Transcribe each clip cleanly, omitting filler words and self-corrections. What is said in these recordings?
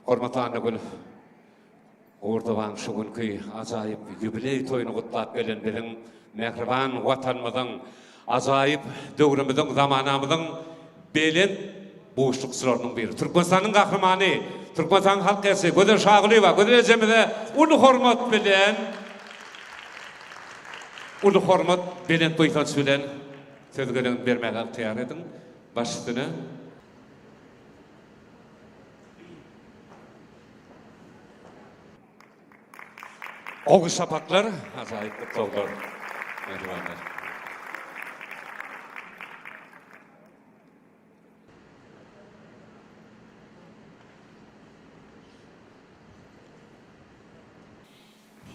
Hormatly Annagül Gurdowaň şu günki ajaýyp ýubileý toýuny gutlap gelen biziň mähriban Watanymyzyň, ajaýyp döwrümiziň, zamanamyzyň belent buşlukçylarynyň biri, Türkmenistanyň Gahrymany, Türkmenistanyň halk ýazyjysy Gözel Şagulyýewa, Gözel ejemize uly hormat bilen, uly hormat, belent buýsanç bilen söz gezegini bermäge ygtyýar ediň. Baş üstüne. Gowy şapaklar, ajaýyp gutlaglar, mähribanlar.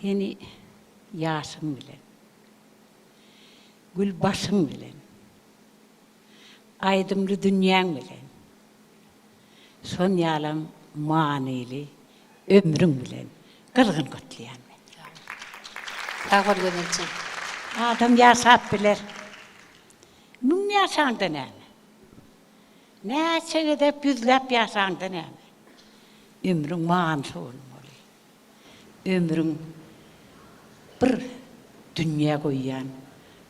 Seni ýaşyň bilen, gül başyň bilen, aýdymly dünýäň bilen, Şon ýalam manyly ömrüň bilen gyzgyn gutlaýan men. Sag bol Gözeljan. Adam ýaşap biler. Müň ýaşaňda näme? Näçe gezek ýüzläp ýaşaňda näme? Ömrüň manysy bolmaly. Ömrüň bir dünýä goýýan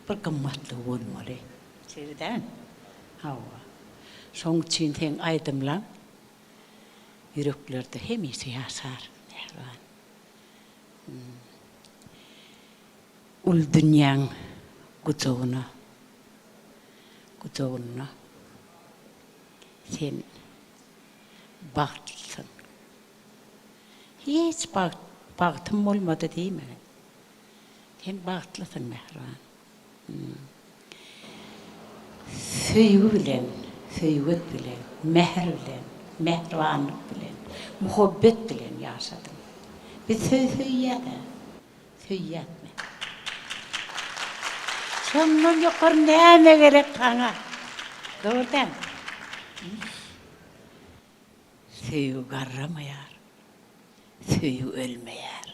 bir gymmatlygy bolmaly. Şeýle dälmi? Hawa. Şoň üçin seň aýdymlaň ýüreklerde hemişe ýaşar, mähriban. Uly dünýäň gujagyna, gujagynda sen bagtlysyň. Hiç bagt, bagtym bolmady diýmegin. Sen bagtlysyň, mähriban. Söýgi bilen, söýget bilen, mähir bilen, mähribanlyk bilen, muhabbet bilen ýaşadyň. Biz söý söýýäs-ä. Söýýäs men. Şondan ýokary näme gerek saňa? Dogry dälmi? Söýgi garramaýar, söýgi ölmeýär.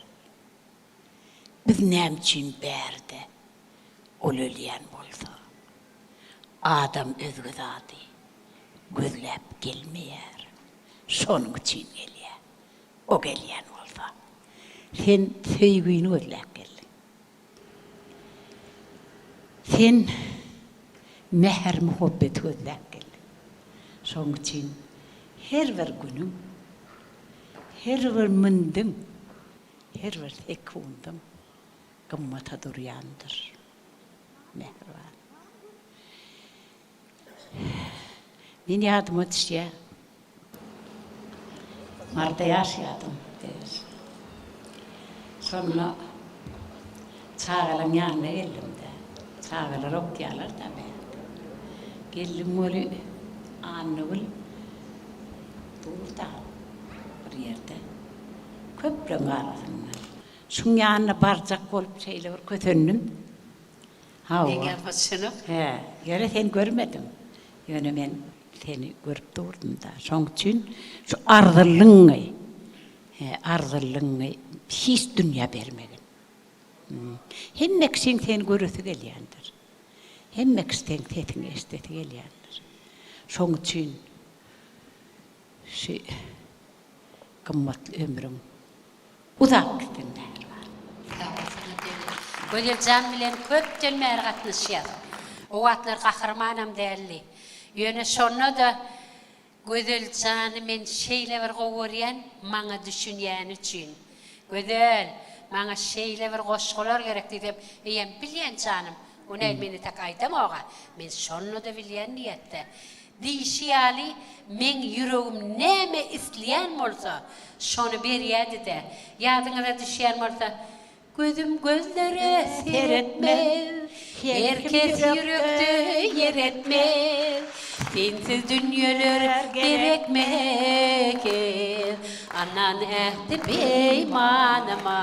Biz näme üçin bärde ol ölýän bolsa? Adam özge zady gözläp gelmeýär, şonuň üçin gelýär. O gelýän bolsa. Sen söýgini gözläp geldiň. Sen mähir-muhabbeti gözläp geldiň. Şonuň üçin her bir günüň, her bir mündiň, her bir sekundyň gymmata durýandyr, mähriban. Men ýadyma düşýär. Maryda ýaşaýardym. Şonda çagalaň ýanyna geldim-de. Çagalar okýarlar-da bärde. Geldim weli Annagül dur-da bir ýerde. Köpleriň arasynda. Şuň ýanyna barjak bolup şeýle bir kösendim. Hawa. Meň ýadyma düşenok. Hä, ýöne sen görmediň. Ýöne men seni görüp durdum-da. Şoň üçin şu arzylyňy, hä, arzylyňy hiç dünýä bermegin. Hemme kişiň seni göresi gelýändir. Hemme kişi seň sesiňi eşidesi gelýändir. Şoň üçin şu gymmatly ömrüň Uzak gitsin mähriban. Sag bol saňa Döwlet. Gözeljan bilen köpden bäri gatnaşýas. O wagtlar gahrymanam däldi. Ýöne şonda-da Gözeljany men şeýle bir gowy görýän, maňa düşünýäni üçin. Gözel, maňa şeýle bir goşgular gerek diýsem, eýýäm bilýän janym, ony men entek aýdamog-a, men şonda-da bilýän diýýätde. Diýşi ýaly, meň ýüregim näme isleýän bolsa, şony berýädi-dä. Ýadyňyza düşýän bolsa, Gözüm gözlere seretmez, Her kes ýürekde ýer etmez, Sensiz dünýeler gerekmez, Annan ähdi-peýmanyma.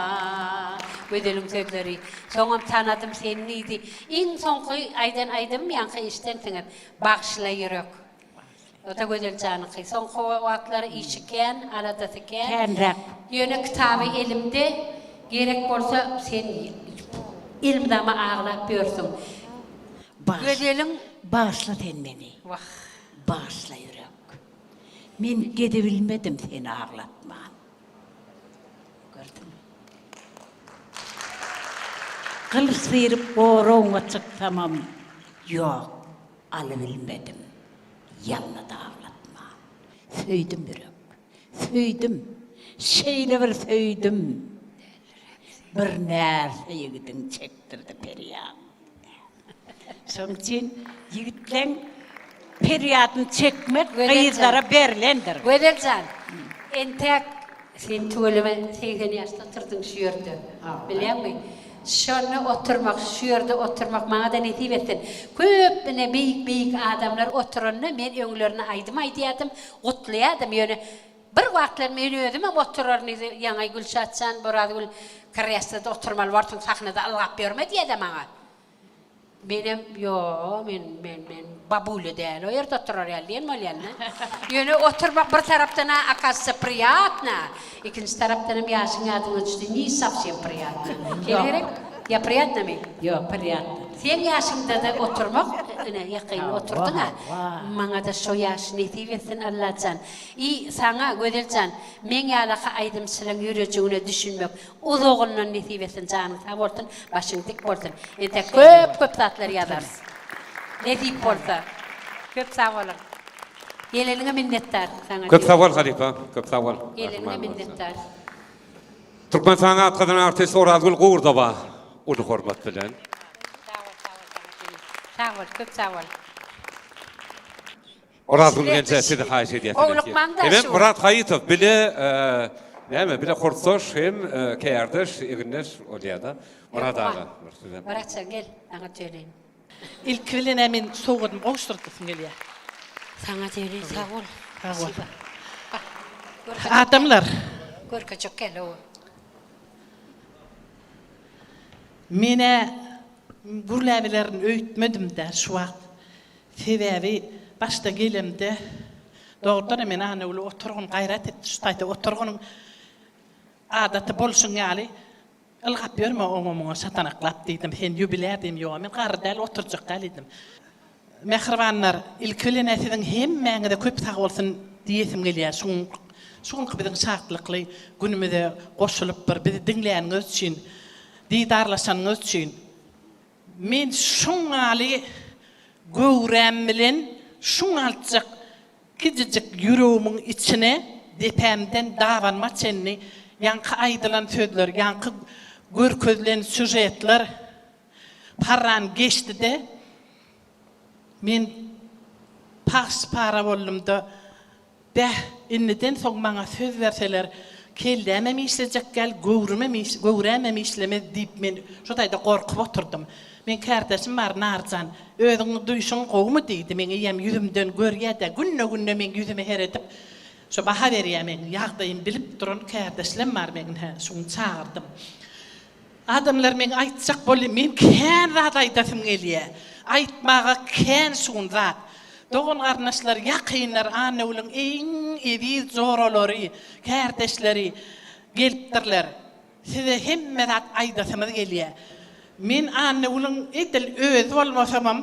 Gözeliň sözleri. Soňam tanadym seni diýdi. Iň soňky aýdan aýdymym ýaňky eşidensiňiz. Bagyşla ýürek. O-da Gözel janyňky. Soňky wagtlar işi kän, aladasy kän. Känräk. Ýöne kitaby elimde, gerek bolsa sen elmydama aglap ýörsüň. Bagyş. Gözeliň. Bagyşla sen meni. Wah. Bagyşla ýürek. Men gezibilmedim seni aglatman. Gördüňmi? Gylyç syryp goragyňa çyksamam, ýok, alybilmedim ýalny daglatman. Söýdüm ýürek, söýdüm, şeýle bir söýdüm, bir närse ýigidiň çekdirdi perýat. Şonuň üçin ýigitleň perýadyny çekmek gyzlara berlendir. Gözel jan, entäk sen tüweleme 80 ýaşda oturdyň şu ýerde. Bilýäňmi? Şonda oturmak, şu ýerde oturmak maňa-da nesip etsin. Köp ine beýik-beýik adamlar oturanda men öňlerine aýdym aýdýardym, gutlaýardym. Ýöne bir wagtlar men özümem oturaryn ýaňy Gülşat jan, Borazgül kresloda oturmaly borsuň, sahnada ylgap ýörme diýýär-de maňa. Menem, Ýo, men, men, men babulýa däl, o ýerde oturar ýaly diýen bolýan-da. Ýöne oturmak bir tarapdan-a, okazywatsa, priýatno, ikinji tarapdanam ýaşyň ýadyňa düşdi, ne sowsem priýatno. Şeýle gerek? Ýa priýatnomy? Ýok, priýatno. Seň ýaşyňda-da oturmak, ine, ýakyn oturdyň-a. Maňa-da şo ýaş nesip etsin, Allajan. I, saňa, Gözel jan, meň ýalaka aýdymçylaň ýürejigine düşünmek Uzagyndan nesip etsin janyň sag bolsun başyň dik bolsun entek köp köp zatlar ýazarys nesip bolsa köp sag boluň geleniňe minnetdar saňa Köp sag bol halypa köp sag bol geleniňe minnetdar. Türkmenistanyň at gazanan artisti Orazgül Gurdowa uly hormat bilen. Sag bol sag bol saňa jigim sag bol köp sag bol. Orazgül genje sizi haýyş edýäs. Howlukmaň-da Hemem şu. Myrat Haýytow bile näme bile hurtdaş hem kärdeş egindeş bolýada. Myrat aga bir sizem. Myratjan gel saňa töleýin. Ilki bilen-ä men sowgadymy gowşurdasym gelýär. Saňa töleýin sag bol. Sag bol. Bak. Adamlar. Görkejek gel ow. Men-ä gürläbilerin öýtmedim-dä şu wagt. Sebäbi başda gelemde, dogrudanam men Annagüle oturgyn, gaýrat et, şu taýda oturgynyň adaty bolşuň ýaly ylgap ýörme oňa-muňa şatanaklap diýdim. Sen ýubilýar diýdim. Ýok, men garry däl, oturjak däl diýdim. Mähribanlar, ilki bilen-ä siziň hemmäňize köp sag bolsun diýesim gelýär. Şu gün, şu günki biziň şatlykly günümize goşulyp bir bizi diňläniňiz üçin, didarlaşanyňyz üçin. Men şuňňaly göwräm bilen şuňňaltjak kijijik ýüregimiň içine depämden dabanyma çenli ýaňky aýdylan sözler, ýaňky görkezilen sýužetler parran geçdi-de, men paş-para boldum-da, Bäh, indiden soň maňa söz berseler, kellämem işlejek däl, göwrümem göwrämem işlemez diýip men şo taýda gorkup oturdym. Meň kärdeşim bar, Narjan, özüňi duýşuň gowumy diýdi, meň eýýäm ýüzümden görýä-dä, günde-günde meň ýüzüme seredip, şo baha berýä meň ýagdaýymy bilip duran kärdeşlem bar meň, hä, şuny çagyrdym. Adamlar meň aýtjak bolýa men kän zat aýdasym gelýä aýtmaga kän şun zat dogan garyndaşlar ýakynlar Annagülüň iň eziz joralary kärdeşleri gelipdirler size hemme zat aýdasymyz gelýä men Annagülüň edil özi bolmasamam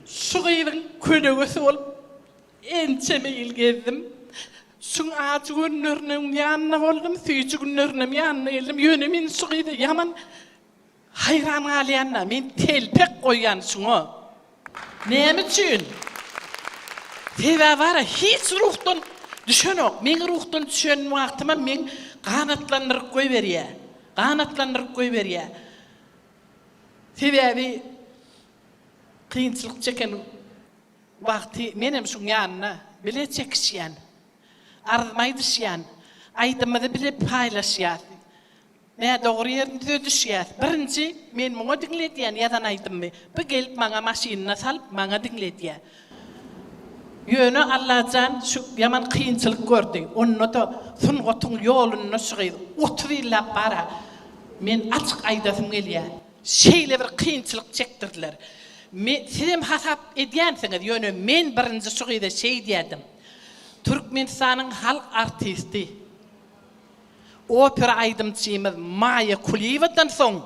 Şu gyzyň kölegesi bolup ençeme ýyl gezdim. Şuň ajy günlerinem ýanynda boldum, süýji günlerinem ýanyna geldim. Ýöne men şu gyza ýaman haýran galýan-da, men telpek goýýan şuňa. Näme üçin? Sebäbi bara hiç ruhdan düşenok. Meň ruhdan düşen wagtymam meň ganatlandyryp goýberýär. Ganatlandyryp goýberýär. Sebäbi kynçylyk çeken wagty menem şuň ýanynda bile çekişýän. Arzymy aýdyşýan. Aýdymyzy bile paýlaşýas. Nädogry ýerini düzedişýäs. Birinji men muňa diňledýän ýazan aýdymymy. Bu gelip maňa maşynyna salyp maňa diňledýär. Ýöne Allajan şu ýaman kynçylyk gördi. Onda-da sungatyň ýolunda şu gyz 30 ýyllap bar-a. Men açyk aýdasym gelýär. Şeýle bir kynçylyk çekdirdiler. Me sizem hasap edýänsiňiz, ýöne men birinji şu gyza şeý diýerdim. Türkmenistanyň halk artisti. Opera aýdymçymyz Maýa Kulyýewadan soň.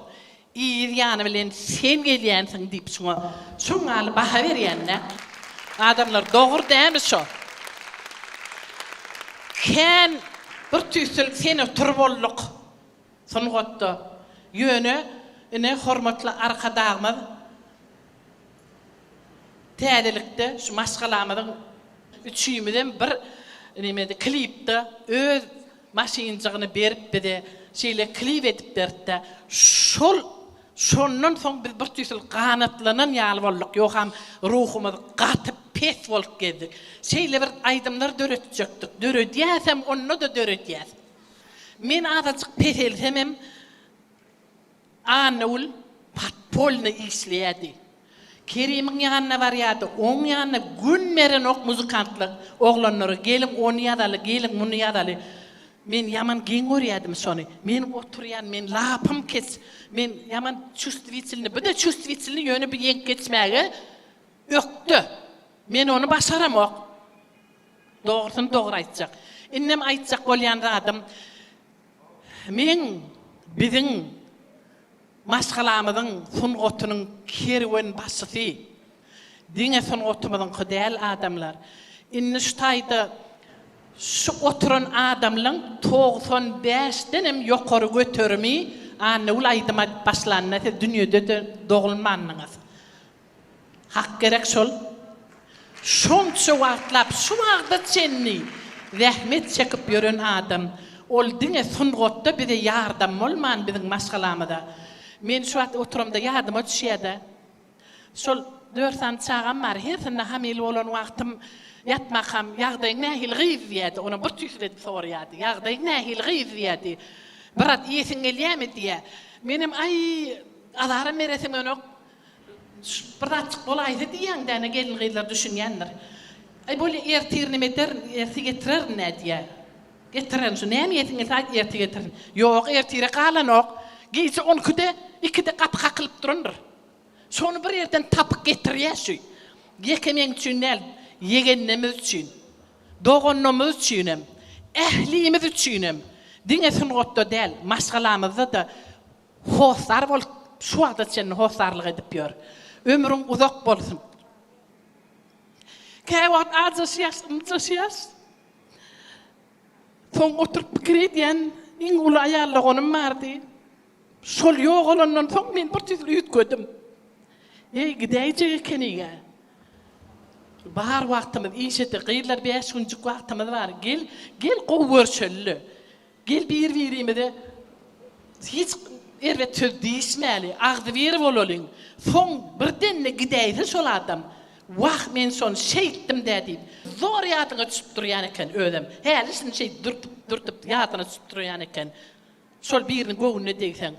Yz ýany bilen sen gelýänsiň diýip şuňa şoň ýaly baha berýän-dä. Adamlar dogry dämi şo? Kän bir tüýsül senator bolduk sungatda. Ýöne ine hormatly Arkadagymyz täzelikde şu maşgalamyzyň üçimizem bir nemede klipde öz maşynjygyny berip bize şeýle klip edip berdi-de, şol şondan soň biz bir tüýsül ganatlanan ýaly bolduk, ýogsam ruhumyz gaty pes bolup gezdik. Şeýle bir aýdymlar döretjekdik, döredýäsem onda-da döredýäs. Men azajyk peselsemem, Annagül podpolny işleýärdi. Kerimiň ýanyna barýardy, oň ýanyna gün berenok muzykantlar oglanlara geliň ony ýazaly, geliň muny ýazaly. Men ýaman geň görýärdim şony. Men oturýan, men lapym keç, men ýaman çувствительny, bu-da çувствительny, ýöne bu ýeňip geçmäge ökde. Men ony başaramok. Dogrusyny dogry aýtjak. Indem aýtjak bolýan zadym, Meň, biziň maşgalamyzyň sungatynyň kerwenbaşysy, diňe sungatymyzyňky däl adamlar. Indi şu taýda şu oturan adamlaň 95 denem ýokary göterimi Annagül aýdym aýdyp başlanda siz dünýede-de dogulmandyňyz. Hak gerek şol. Şonça wagtlap şu wagta çenli zähmet çekip ýören adam. Ol diňe sungatda bize ýardam bolman biziň maşgalamyza. Men şu wagt oturamda ýadyma düşýädä. Şol dört sany çagam bar. Hersinde hamile bolan wagtym ýatmakam ýagdaýyň nähili gyz diýýädi. Onam bir tüýsli edip soraýardy. Ýagdaýyň nähili gyz diýýädi. Biraz iýesiň gelýämi diýýä. Menem aý azaram beresim gelenok. Bir zatjyk bolaýsa diýýäň däne gelin-gyzlar düşünýändir. Aý bolýa ertir neme ederin, ertir getirerin nä diýýä. Getirerin şu näme iýesiň gelse aýt ertir getirerin. Ýok ertire galanok. Gije on ikide, ikide gapy kakylyp durandyr. Şony bir ýerden tapyp getirýä şu. Ýeke meň üçin däl, ýegenlerimiz üçin, doganlarymyz üçinem, ählimiz üçinem, diňe sungatda däl, maşgalamyzda-da Hossar bolup şu wagta çenli hossarlyk edip ýör. Ömrüň uzak bolsun. Käwagt ajaşýas, ynjaşýas. Soň oturyp pikir edýän, iň uly aýal doganym bardy. Şol ýogalandan soň men bir tüýsli üýtgedim. Eý, gidäýjek ekenig-ä. Bar wagtymyz işede, gyzlar bäş günjük wagtymyz bar. Gel, gel gowy görşeli. Gel bir-birimize hiç erbet söz diýişmäli, agzybir bolalyň. Soň birden-de gidäýse şol adam, Wah, men şony şeýtdim-dä diýip, zor ýadyňa düşüp durýan eken özem. Häli-şindi şeýdip dürtüp-dürtüp ýadyna düşüp durýan eken. Şol biriniň göwnüne degseň.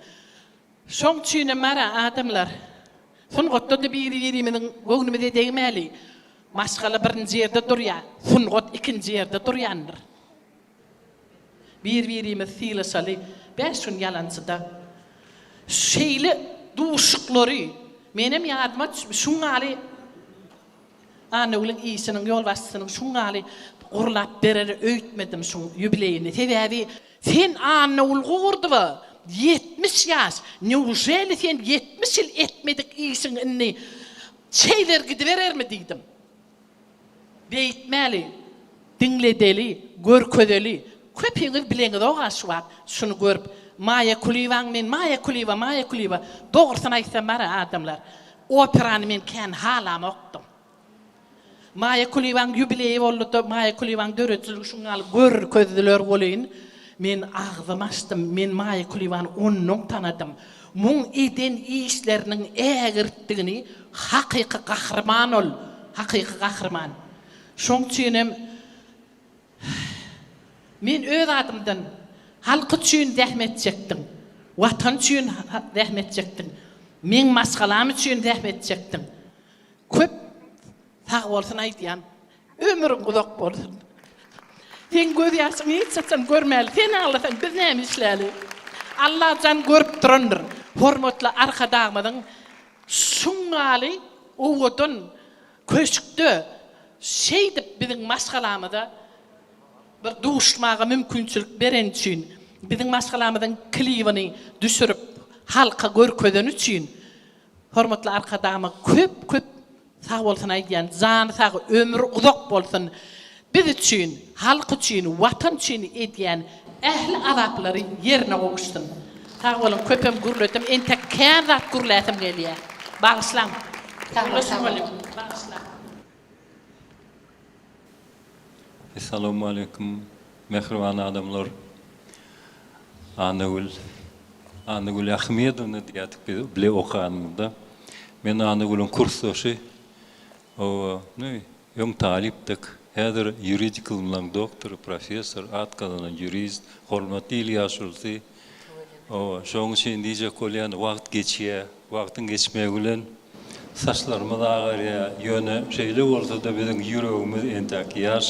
Şoň üçinem bar-a, adamlar, sungatda-da biri-birimiziň göwnümize degmäli. Maşgala birinji ýerde durýar, sungat ikinji ýerde durýandyr. Bir-birimizi sylaşaly, bäş gün ýalançyda. Şeýle duşuklary menem ýadyma düşüp, şuň ýaly Annagülüň işiniň ýolbaşçysynyň şuň ýaly gurlap berer öýtmedim şuň ýubileýini. Sebäbi sen Annagül Gurdowa 70 ýaş, neuželi sen 70 ýyl etmedik işiň indi şeýler gidiberermi diýdim. Beýtmäli, diňledeli, görkezeli. Köpiňiz bileňizog-a şu wagt şuny görüp, Maýa Kulyýewaň men Maýa Kulyýewa, Maýa Kulyýewa. Dogrusyny aýtsam bar-a adamlar, operany men kän halamokdym. Maýa Kulyýewaň ýubileýi boldy-da, Maýa Kulyýewaň döredijiligi şuň ýaly görkezdiler welin, men agzym açdym, men Maýa Kulyýewany onnoň tanadym. Muň eden işleriniň ägirtdigini hakyky gahryman ol, hakyky gahryman. Şoň üçinem men öz adymdan halk üçin zähmet çekdiň, Watan üçin zähmet çekdiň, meň maşgalam üçin zähmet çekdiň. Köp sag bolsun aýdýan. Ömrüň uzak bolsun. Seň göz ýaşyňy hiç haçan görmäli. Sen aglasaň biz näme işläli. Allajan görüp durandyr. Hormatly Arkadagymyzyň şuňňaly owadan köşkde şeýdip biziň maşgalamyza bir duşmaga mümkinçilik bereni üçin, biziň maşgalamyzyň klibini düşürip. halka görkezeni üçin Hormatly Arkadagymyza köp köp sag bolsun aýdýan. Jany sag, ömri uzak bolsun. Biz üçin, halk üçin, Watan üçin edýän ähli azaplary ýerine gowuşsyn. Sag boluň, köpem gürledim, entek kän zat gürläsim gelýär. Bagyşlaň. Sag bol, sag bol. Bagyşlaň. Essalawmaleýkum mähriban adamlar. Annagül Annagül Ahmedowna diýýärdik biz bile okanymyzda. Men Annagülüň kursdaşy. Hawa, öň talypdyk. Häzir ýuridik ylymlaryň doktory, professor, at gazanan ýurist, hormatly il ýaşulusy. Hawa, şonuň üçin diýjek bolýan, wagt geçýär. Wagtyň geçmegi bilen saçlarymyz agarýar, ýöne şeýle bolsa-da biziň ýüregimiz entäk ýaş.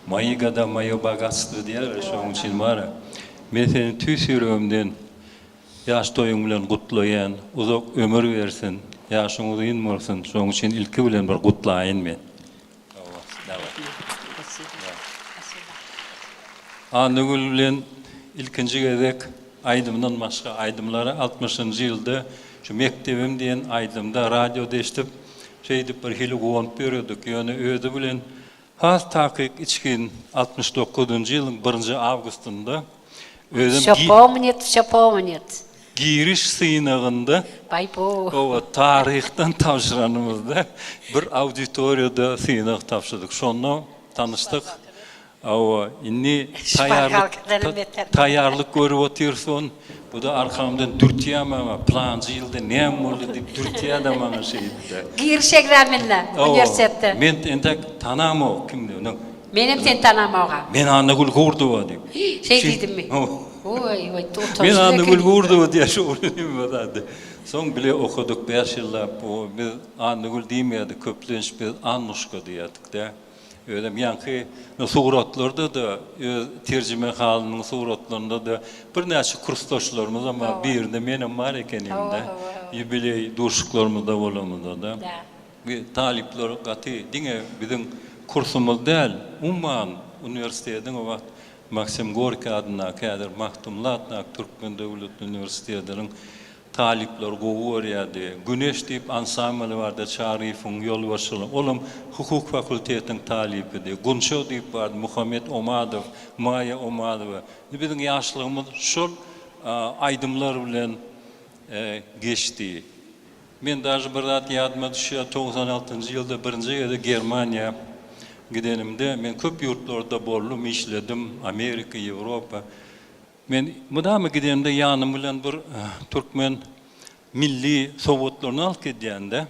Moýi goda, moýo bogatstwo diýýärler, şonuň üçin bar-a. Men seni tüýs ýüregimden ýaş toýuň bilen gutlaýan, uzak ömür bersin, ýaşyň uzyn bolsun, şonuň üçin ilki bilen bir gutlaýyn men. Annagül bilen ilkinji gezek aýdymdan başga aýdymlary altmyşynjy ýylda şu Mekdebim diýen aýdymda radioda eşidip, şeýdip bir hili guwanyp ýöredik. Ýöne özi bilen has takyk içgin 69-njy ýylyň birinji awgustynda özem Wsё pomnit, wsё pomnit. Giriş synagynda Baý-bo. Hawa, taryhdan tabşyranymyzda bir auditoriýada synag tabşyrdyk. Şonda tanyşdyk. Hawa, indi taýýarlyk taýýarlyk görüp otyrson, bu-da arkamdan dürtýär maňa, pylanjy ýylda näme boldy diýip dürtýär-de maňa şeýdip-de. Giriş ekzamenine uniwersitetde. Men entek tanamok kimdigini. Menem seni tanamok-a. Men Annagül Gurdowa diýip. Şeý diýdimmi? Oý, oý, utançly Men Annagül eken. Gurdowa diýýär şu zady. Soň bile okadyk bäş ýyllap. Biz Annagül diýmeýärdik, köplenç biz Annuşka diýýärdik-dä. Özem ýaňky suratlarda-da, öz terjimehalynyň suratlarynda-da birnäçe kursdaşlarymyzam bar. Birinde menem bar ekenim-dä. Ýubileý duşuşyklarymyzda bolanymyzda-da. Talyplar gaty diňe biziň kursumyz däl, umuman uniwersitetiň o wagt Maksim Gorkiý adyndaky, häzir Magtymguly adyndaky Türkmen döwlet uniwersitetiniň talyplary gowy görýärdi. Güneş diýip ansambly bardy Çaryýewiň ýolbaşçylygynda, olam hukuk fakultetiniň talypydy. Gunça diýip bardy, Muhammet Omadow, Maýa Omadowa. Indi biziň ýaşlygymyz şol aýdymlar bilen geçdi. Men daže bir zat ýadyma düşýär, 96-njy ýylda birinji gezek Germaniýa gidenimde, men köp ýurtlarda boldum, işledim, Amerika, Ýewropa. Men mydama gidenimde ýanym bilen bir türkmen milli sowgatlaryny alyp gidýän-de.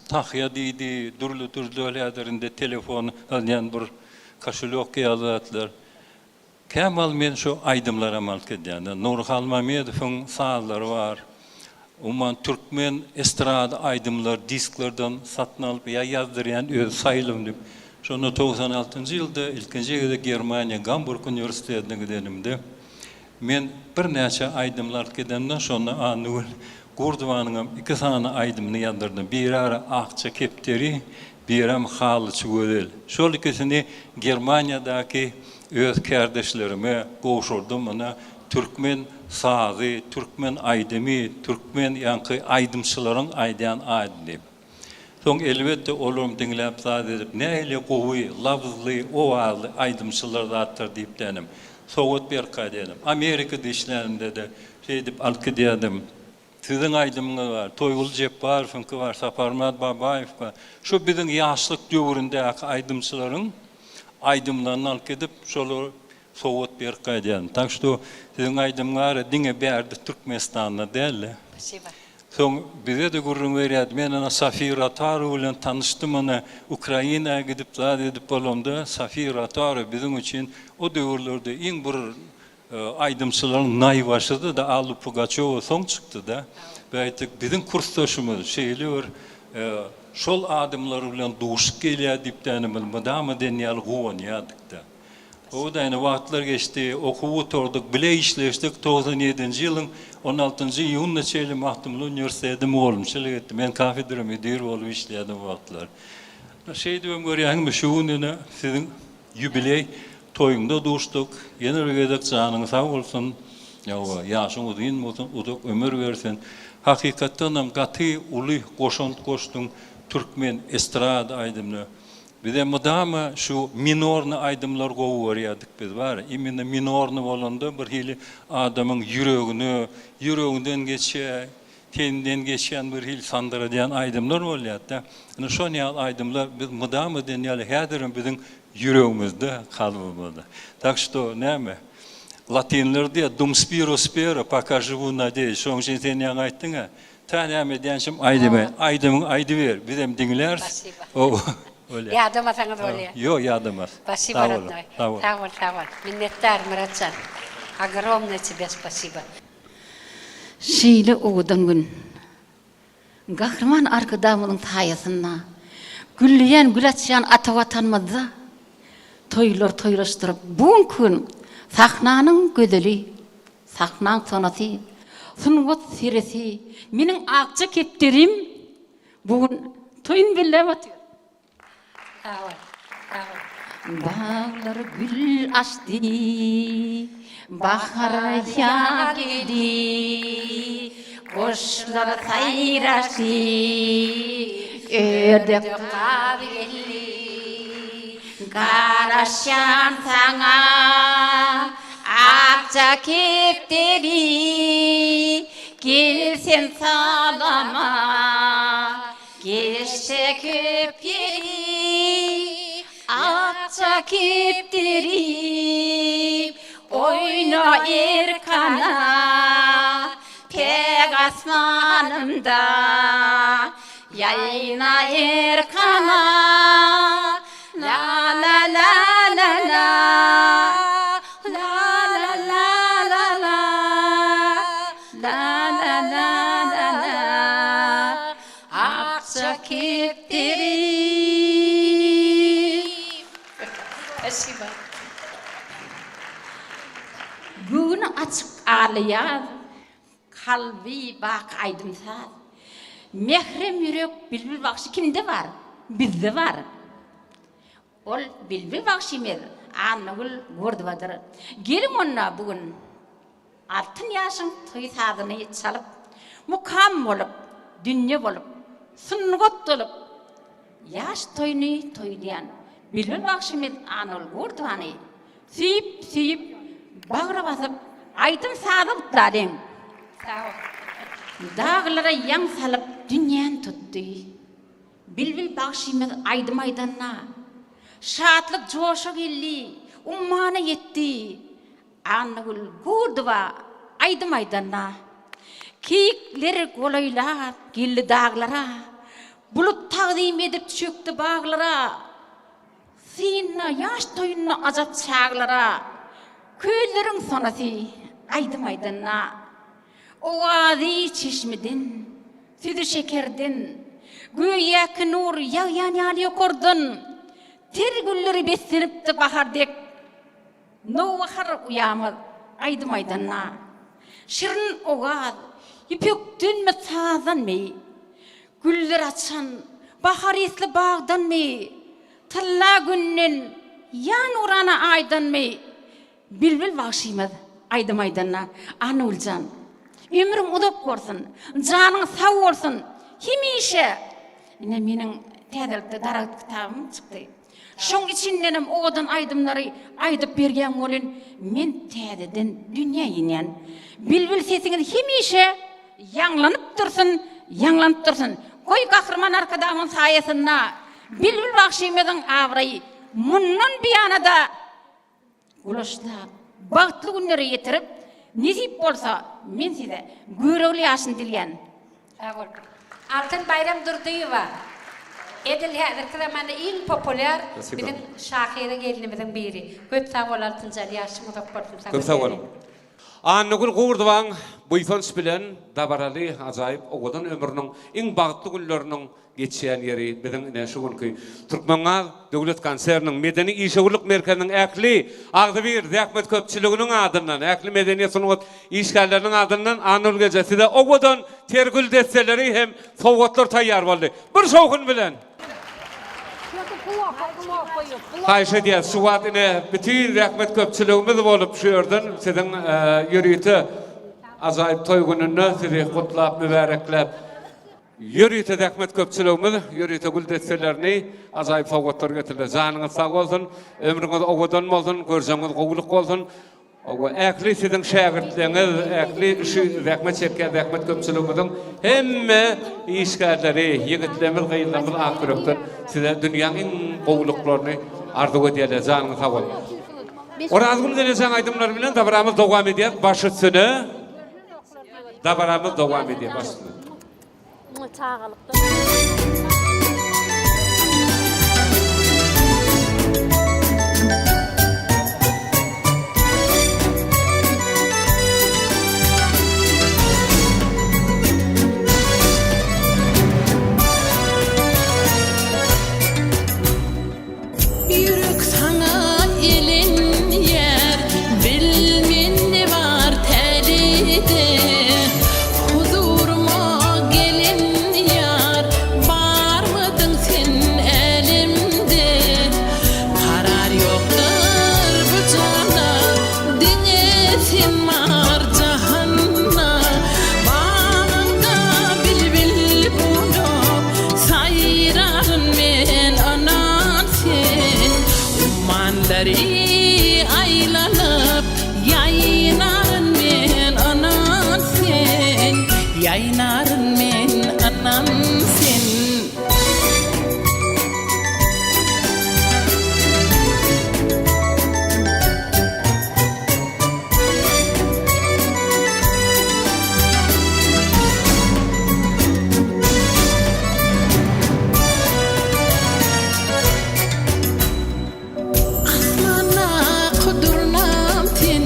Tahýa diýdi, dürli-dürli häzir indi telefon alýan bir koşelýok ýaly zatlar. Kämal men şu aýdymlaram alyp gidýän. Nury Halmamedowyň sazlary bar. Umuman türkmen estrada aýdymlar disklerden satyn alyp ýa ýazdyrýan özi saýlym diýip. Şonda 96-njy ýylda ilkinji gezek Germaniýa Gamburg uniwersitetine gidenimde men birnäçe aýdymlar alyp gidemde şonda Annagül Gurdowanyňam iki sany aýdymyny ýazdyrdym. Biri ara Akja kepderi, birem Halyçy gözel. Şol ikisini Germaniýadaky Öz kärdeşlerime gowşurdym muny, türkmen sazy, türkmen aýdymy, türkmen ýaňky aýdymçylaryň aýdýan aýdymy diýip. Soň elbetde olaram diňläp zat edip, nähili gowy, labzly, owazly aýdymçylar zatlar diýip dänim. Sowgat berka diýenim. Amerikada işlänimde-de şeýdip alyp gidýärdim. Siziň aýdymyňyz bar, Toýguly Jepbarowyňky bar, Saparmyrat Babaýew bar. Şu biziň ýaşlyk döwründäki aýdymçylaryň aýdymlaryny alyp gidip, şolara sowgat berip gaýdýaryn. Tak şto siziň aýdymyňyz diňe bärde Türkmenistanda däl-de. Spasiba. Soň bize-de gürrüň berýärdi. Men ene Sofiýa Rotaru bilen tanyşdym ene Ukraina gidip zat edip bolamda Sofiýa Rotaru biziň üçin o döwürlerde iň bir Aýdymçylaryň naýbaşydy-da Alla Pugaçewa soň çykdy-da. Beýtdik biziň kursdaşymyz şeýle bir şol adamlar bilen duşup gelýär diýip dänimiz mydama diýen ýaly guwanýardyk-da. Gowy-da ine wagtlar geçdi, okuw gutardyk, bile işleşdik. 97-nji ýylyň on altynjy iýunyna çenli Magtymguly uniwersitetinde mugallymçylyk etdim. Men kafedra müdiri bolup işleýärdim o wagtlar. Şeýdibem görýäňmi şu gün ine siziň Ýubileý toýuňda duşduk. Ýene bir gezek janyň sag bolsun. Ýowa, ýaşyň uzyn bolsun, uzak ömür bersin. Hakykatdanam gaty uly goşant goşduň türkmen estrada aýdymyna. Bizem mydama şu minorny aýdymlary gowy görýärdik biz bar. Imенно minorny bolanda bir hili adamyň ýüregine, ýüreginden geçýär, teninden geçýän bir hili sandyradýan aýdymlar bolýar-da. Ine şon ýaly aýdymlar biz mydama diýen ýaly häzirem biziň ýüregimizde, kalbymyzda. Tak şto näme? Latynlar diýýär, dum spiro spero, poka žiwu nadeýus. Şonuň üçin sen ýaňy aýtdyň-a, Tä näme edýänçem aýdymy, aýdymyňy aýdyber, bizem diňläris. Spasiba. Hawa, bolýar. Ýadamasaňyz bolýar. Ýok, ýadamas. Spasiba Sag boluň, rodnoý. sag boluň. Sag bol, sag bol. Minnetdar Myratjan. Ogromnoe tebe spasiba. Şeýle owadan gün Gahryman Arkadagymyzyň saýasynda gülleýän, gül açýan ata Watanymyzda toýlar toýlaşdyryp, bu günki gün sahnanyň gözeli, sahnaň sonasy, sungat seresi, meniň akja kepderim bu gün toýuny belläp otyr. Sag bol. Sag bol. Baglar gül açdy, bahar ýa geldi, Guşlar saýraşdy, ördek gaz geldi. Garaşýan saňa, akja kepderi, Gel sen salama. Geçse köp ýeri, akja kepderim, Oýna erkana, päk asmanymda, Ýaýna erkana, La-la-la-la-la, La-la-la-la-la. La-la-la-la-la, akja kepderim. Spasiba. Göwni açyk aglaýar, kalby baky aýdym-saz. Mährem ýürek bilbil bagşy kimde bar? Bizde bar. Ol bilbil bagşymyz Annagül Gurdowadyr. Geliň onda bu gün Altyn ýaşyň toý sazyny çalyp, mukam bolup, dünýe bolup, sungat bolup, ýaş toýuny toýlaýan bilbil bagşymyz Annagül Gurdowany söýüp, söýüp, bagra basyp, aýdym-saza gutlalyň. Sag bol. Daglara ýaň salyp dünýäni tutdy. Bilbil bagşymyz aýdym aýdanda, şatlyk joşa geldi, ummana ýetdi. Annagül Gurdowa aýdym aýdanda, keýikler golaýlap geldi daglara, bulut tagzym edip çökdi baglara, synla ýaş toýunda ajap çaglara, kölleriň sonasy aýdym aýdanda, owazy çeşmeden, Süzi şekerden, göýäki nur ýagýan ýaly ýokardan, Ter gülleri beslenipdi bahar dek, Nowbahar uýamyz aýdym aýdanda. Şirin owaz, ýüpekdenmi, sazdanmy, Güller açan bahar ysly bagdanmy, Tylla günden ýa nurana aýdanmy, Bilbil bagşymyz aýdym aýdanda Annagüljan ömrüň uzak bolsun janyň sag bolsun hemişe ine meniň täzelikde daragt kitabym çykdy şoň içindenem owadan aýdymlary aýdyp berýäň welin men täzeden dünýä inýän bilbil sesiňiz hemişe ýaňlanyp dursun ýaňlanyp dursun goý Gahryman Arkadagymyň saýasynda bilbil bagşymyzyň abraýy mundan buýanada Gulaşlap, bagtly günlere ýetirip, nesip bolsa, men size Görogly ýaşyny dilýän. Sag bol. Altyn Baýram Durdyýewa, edil häzirki zamanda iň populýar biziň şahyra gelnimiziň biri. Köp sag bol Altynjan, ýaşyň uzak bolsun saňa Köp sag boluň. Annagül Gurdowaň buýsanç bilen dabaraly ajaýyp owadan ömrüniň iň bagtly günleriniň Geçýän ýeri biziň ine şu günki Türkmengaz döwlet konserniniň medeni işewürlik merkeziniň ähli agzybir zähmet köpçüliginiň adyndan, ähli medeniýet sungat işgärleriniň adyndan Annagül eje size owadan ter gül desseleri hem sowgatlar taýýar boldy. Bir şowhun bilen! Haýyş edýäs, şu wagt ine bütin zähmet köpçüligimiz bolup şu ýerden siziň ýörite ajaýyp toý gününde sizi gutlap, mübärekläp, ýörite zähmet köpçüligimiz ýörite gül desselerini, ajaýyp sowgatlary getirdiler. Janyňyz sag bolsun, ömrüňiz owadan bolsun, görjegiňiz gowulyk bolsun. Hawa, ähli siziň şägirtleňiz, ähli şu zähmet çekýän zähmet köpçüligimiziň hemme işgärleri, ýigitlerimiz, gyzlarymyz ak ýürekden size dünýäň iň gowulyklaryny arzuw edýärler. Janyňyz sag bolsun. Orazgül Zelejaň aýdymlary bilen dabaramyz dowam edýär. Baş üstüne dabaramyz dowam edýär. Baş üstüne. Muňa çagalykda. Ýürek saňa elenýär, bil mende bar täleýde. Huzuryma gelen ýar, barmydyň sen älemde? Karar ýokdur bu jana, diňe sen bar jahanda. Bagyňda bilbil bolup, Saýraryn men ynan sen Ummanlary aýlanyp Ýaýnaryn men ynan sen Ýaýnaryn men ynan sen. Asmandaky durnam sen,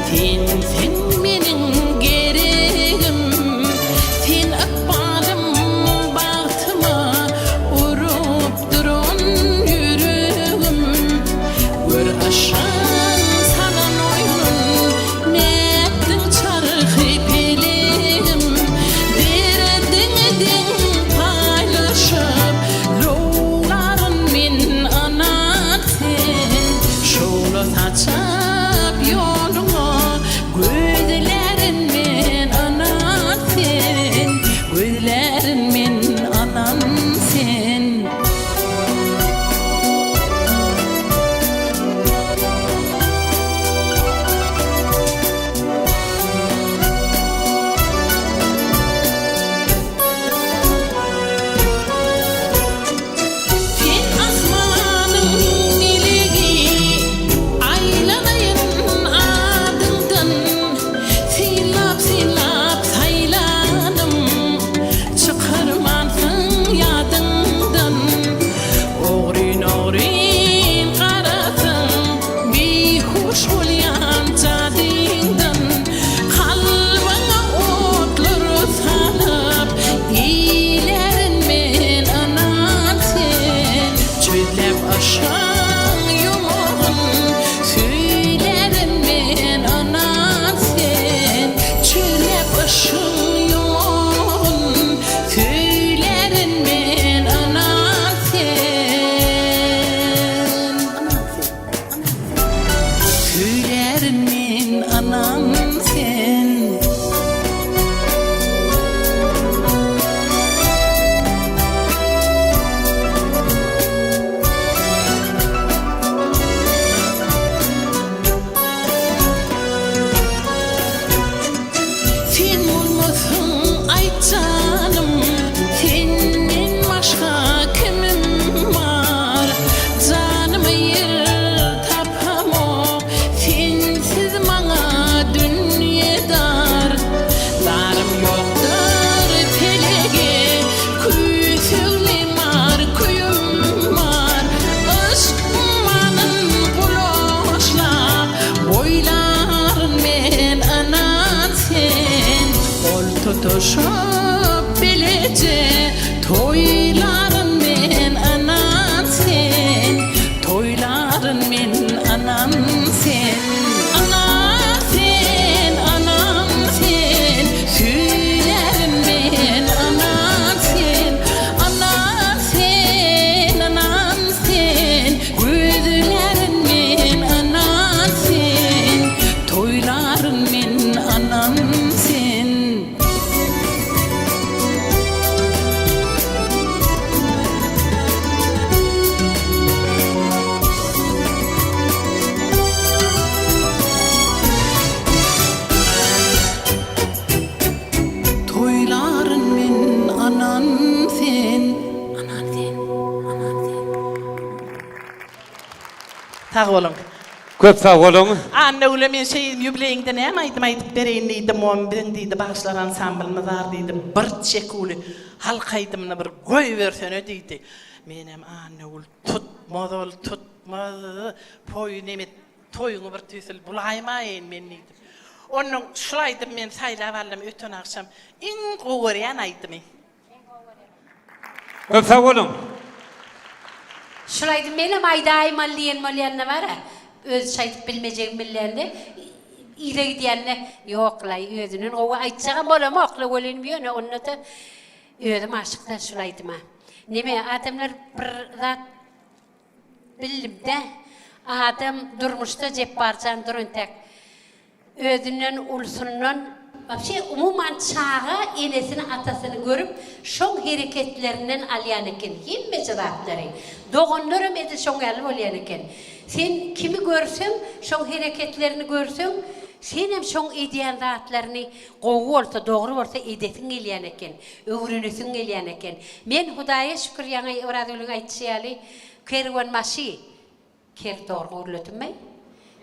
Sensiň meniň geregim. Sen ykbalym, bagtyma urup duran ýüregim. Gör yşgyň salan oýnun, Nätdiň çarhy pelegim. Derdiňi deň paýlaşyp, Lowlaryn men ynan sen. Şowla saçyp ýoluňa, Gözlärin men ynan sen. Gözlärin men ynan sen. Sen asmanyň melegi, aýlanaýyn adyňdan. Synlap-synlap saýlanym, çykarmansyň ýadyňdan. Ogryn-ogryn garasaň, beýhuş bolýan jadyňdan. Kalbyňa otlar salyp, eýlärin men ynan sen. Çözläp yşgyň ýumagyn, söýlärin men ynan sen. Çözläp yşgyň ýumagyn, söýlärin men ynan sen. Söýlärin men ynan sen. Sen bolmasaň aýt janym, senden başga kimim bar? Janyma ýer tapamok, sensiz maňa dünýe dar. Zarym ýokdur pelege, küýseglim bar, küýüm bar. Yşk ummanyn gulaçlap, boýlaryn men ynan sen. Gol tutuşyp bileje, toýlaryn men ynan sen. Toýlaryn men ynan sen. Ynan sen, ynan sen, söýlärin men ynan sen. Ynan sen, ynan sen. Sag boluň. Köp sag boluň. Annagüle men şeý ýubileýiňde näme aýdym aýdyp bereýin diýdim, on biziň diýdi bagşylar ansamblymyz bar diýdi, bir çekuwly halk aýdymyny bir goýbersene diýdi. Menem Annagül tutmaz ol tutmaz, poý neme toýuňy bir tüýsül bulaýmaýyn men diýdim. Onnoň şul aýdymy men saýlap aldym öten agşam iň gowy görýän aýdymy. Köp sag boluň. Şul aýdym menem aýdaýmaly diýen bolýanda bara, özüçe aýdyp bilmejegimi bilýände yza gidýände ýoklaý özünden gowy aýtjagam bolamokla welin ýöne ondada özüm aşykda şul aýdyma. Neme adamlar bir zat bildimdä adam durmuşda Jepbarjan dur entek Özünden ulusyndan wapşe umuman çaga enesini atasyny görüp şoň hereketlerinden alýan eken hemmeje zatlary. Doganlaram edil şoň ýaly bolýan eken. Sen kimi görseň şoň hereketlerini görseň senem şoň edýän zatlaryny gowy bolsa dogry bolsa edesiň gelýän eken. Öwrenesiň gelýän eken. Men Hudaýa şükür ýaňy Orazgülüň aýdyşy ýaly kerwenbaşy Ker dogry gürledimmi?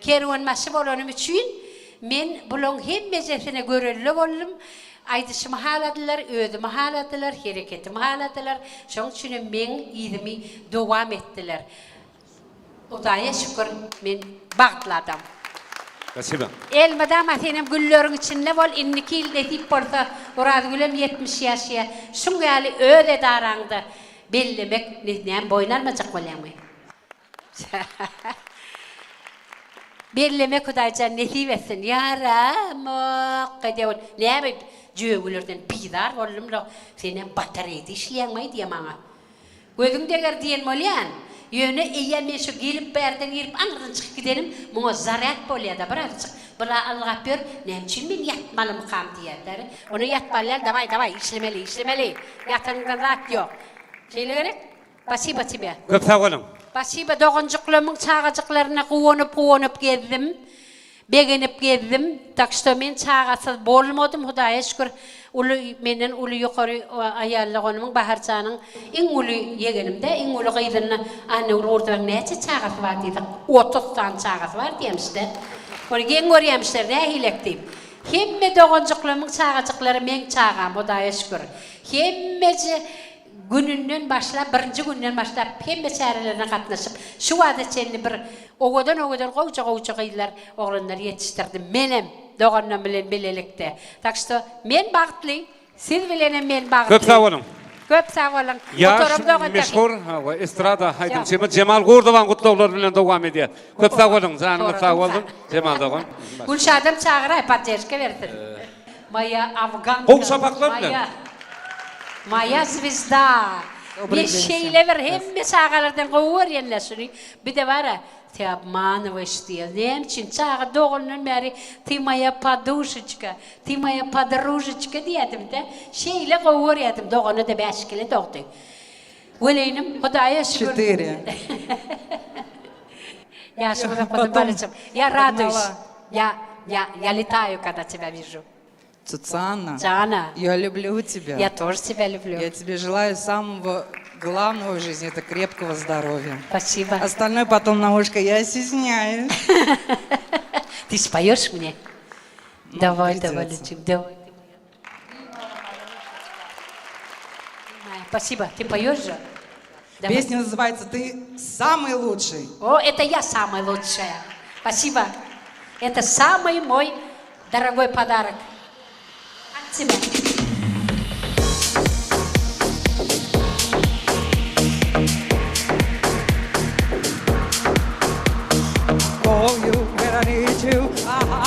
Kerwenbaşy bolanym üçin men bulaň hemmejesine görelde boldum. Aýdyşymy haladylar, özümi haladylar, hereketimi haladylar. Şoň üçinem meň yzymy dowam etdiler. Hudaýa şükür, men bagtly adam. Spasiba. Elmydama senem gülleriň içinde bol, indiki ýyl nesip bolsa Orazgülem 70 ýaşaýar. Şuň ýaly öz edaraňda bellemek näme boýun almajak bolýaňmy? Bellemek Hudaýjan nesip etsin. Ýaramok diýip näme jögülerden bizar boldum-la. Senem batareýde işleýäňmi diýýär maňa. Gözüň deger diýen bolýan. Ýöne eýýäm men şu gelip bärden girip aňyrdan çykyp gidenim muňa zarýad bolýa-da birazjyk. Bula ylgap ýör, näme üçin men ýatmalymykam diýýär-dä. Ony ýatmaly däl, dawaý, dawaý, işlemeli, işlemeli. Ýatanyňdan zat ýok. Şeýle gerek? Spasibo tebe. Köp sag boluň. Spasibo doganjyklarymyň çagajyklaryna guwanyp guwanyp gezdim. Begenip gezdim. Tak şto men çagasyz bolmadym Hudaýa şükür. Uly menden uly ýokary aýal doganymyň Baharjanyň iň uly ýegenimdä iň uly gyzynda Annagül Gurdowyň näçe çagasy bar diýsek 30 sany çagasy bar diýýämişdä. Ony geň görýämişler nähilek diýip. Hemme doganjyklarymyň çagajyklary meň çagam Hudaýa şükür. Hemmeje Gününden başlap, birinji günden başlap hemme çärelerine gatnaşyp, şu wagta çenli bir owadan-owadan gowja-gowja gyzlar, oglanlar ýetişdirdim. Menem doganlarym bilen bilelikde. Tak şto, men bagtly, siz bilenem men bagtly. Köp sag boluň. Köp sag boluň. Ýaş Oturamzok entek. meşhur we estrada aýdymçymyz Jemal Gurdowaň gutlaglary bilen dowam edýär. Köp sag boluň, janyňyz sag bolsun, Jemal dogan. Gülşadam çagyraý, podderžka bersin. Moýa afganka. Gowy şapaklar bilen. Moýa. Moýa zwezda. Men şeýle bir hemme çagalardan gowy görýänler şuny. Bir-de bar-a, ty obmanywaş diýýär. Näme üçin? Çaga doganyndan bäri ty moýa poduşeçka, ty moýa podrужечka diýýärdim-de. Şeýle gowy görýärdim. Dogany-da bäşikili dogdy. Welinim, Hudaýa şükür. Çetyre. Ýaşyň uzak bolsun balajym. Ýa raduýs. Ýa ýa ýa letaýu kada тебя вижу. Цуцана. Jana. Я люблю тебя. Я тоже тебя люблю. Я тебе желаю самого главного в жизни, это крепкого здоровья. Спасибо. Остальное потом на ушко, я стесняюсь. Ты споешь мне? Давай, давай, придется. Лючик, давай. Спасибо. Ты поешь же? Давай. Песня называется «Ты самый лучший». О, это я самая лучшая. Спасибо. Это самый мой дорогой подарок. От тебя. Call you when I need you. Ah.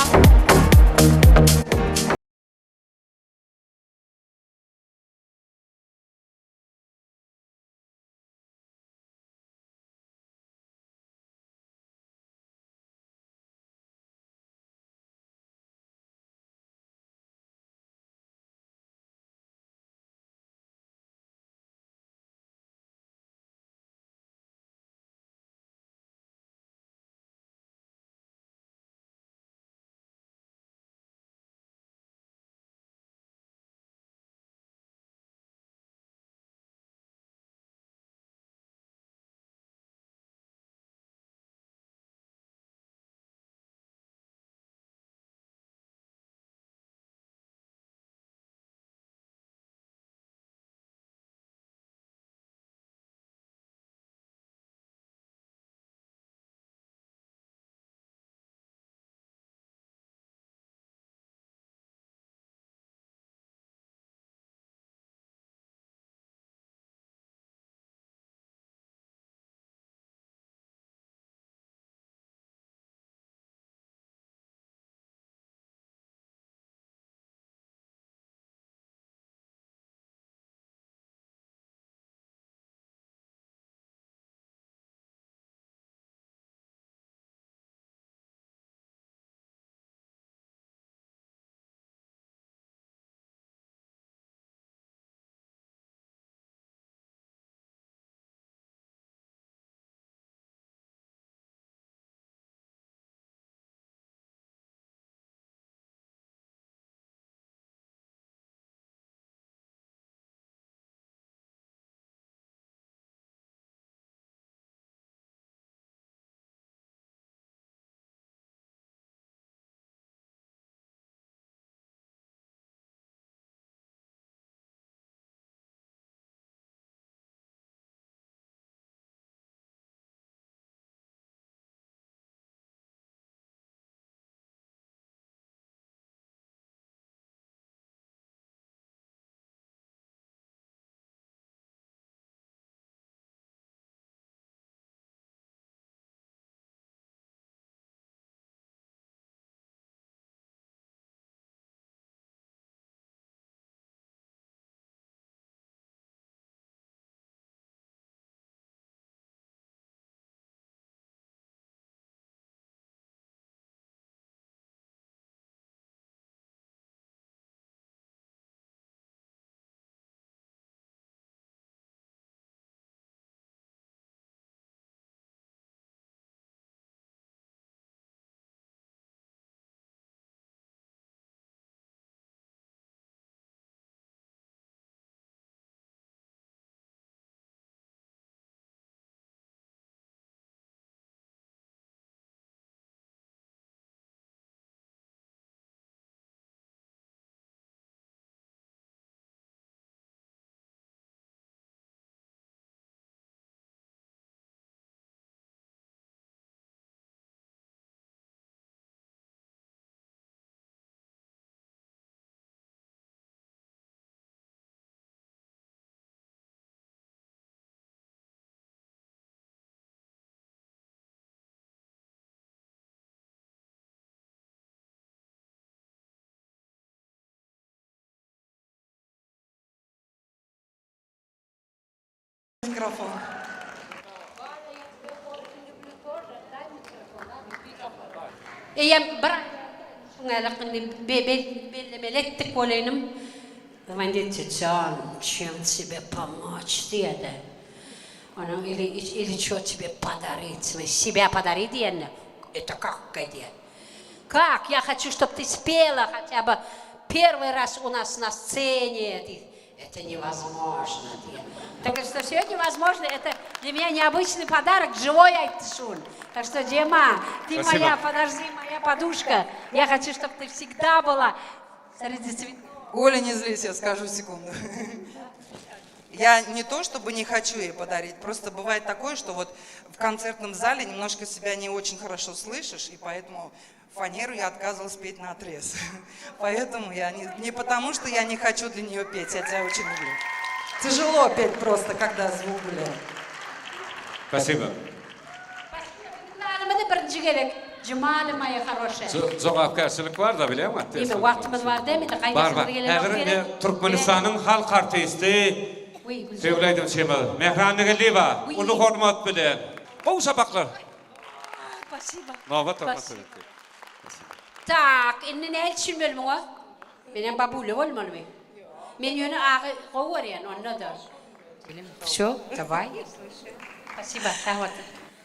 микрофон. Eýýäm bir aý şuňňalak indi bellemeli etdik boleýnim. Звонит jan, чем тебе помочь diýýä-de. Onuň ili ili ço тебе podarit, себя подари diýende, это как diýýä. Как, я хочу, чтоб ты спела хотя бы первый раз у нас на сцене diýip. Это невозможно diýýär. Так что все невозможно, это для меня необычный подарок, живой aýtdy şun. Так что, Jema, ты Спасибо. моя, подожди, моя подушка. Я хочу, чтобы ты всегда была среди цветов. Оля, не злись, я скажу секунду. Я не то чтобы не хочу ей подарить, просто бывает такое, что вот в концертном зале немножко себя не очень хорошо слышишь, и поэтому фанеру я отказывалась петь на отрез. Поэтому я не, не потому, что я не хочу для нее петь, я тебя очень люблю. Тяжело петь просто, когда звук гуляет. Спасибо. Birinji birinji gezek. Jumaly moя хорошая. Jogapkärçilik bar-da bilýäňmi? Diýme, wagtymyz bar dämi? Bar bar. Häzir indi Türkmenistanyň halk artisti söýgüli aýdymçymyz Mähri Annageldiýewa uly hormat bilen. Gowy sapaklar. Spasibo. Nobat hormat bilen. Tak, indi nähili düşünmeli muňa? Menem babulya bolmalymy? Men ýöne agy gowy görýän, onda-da. Wsё, daway. Spasibo, sag bol.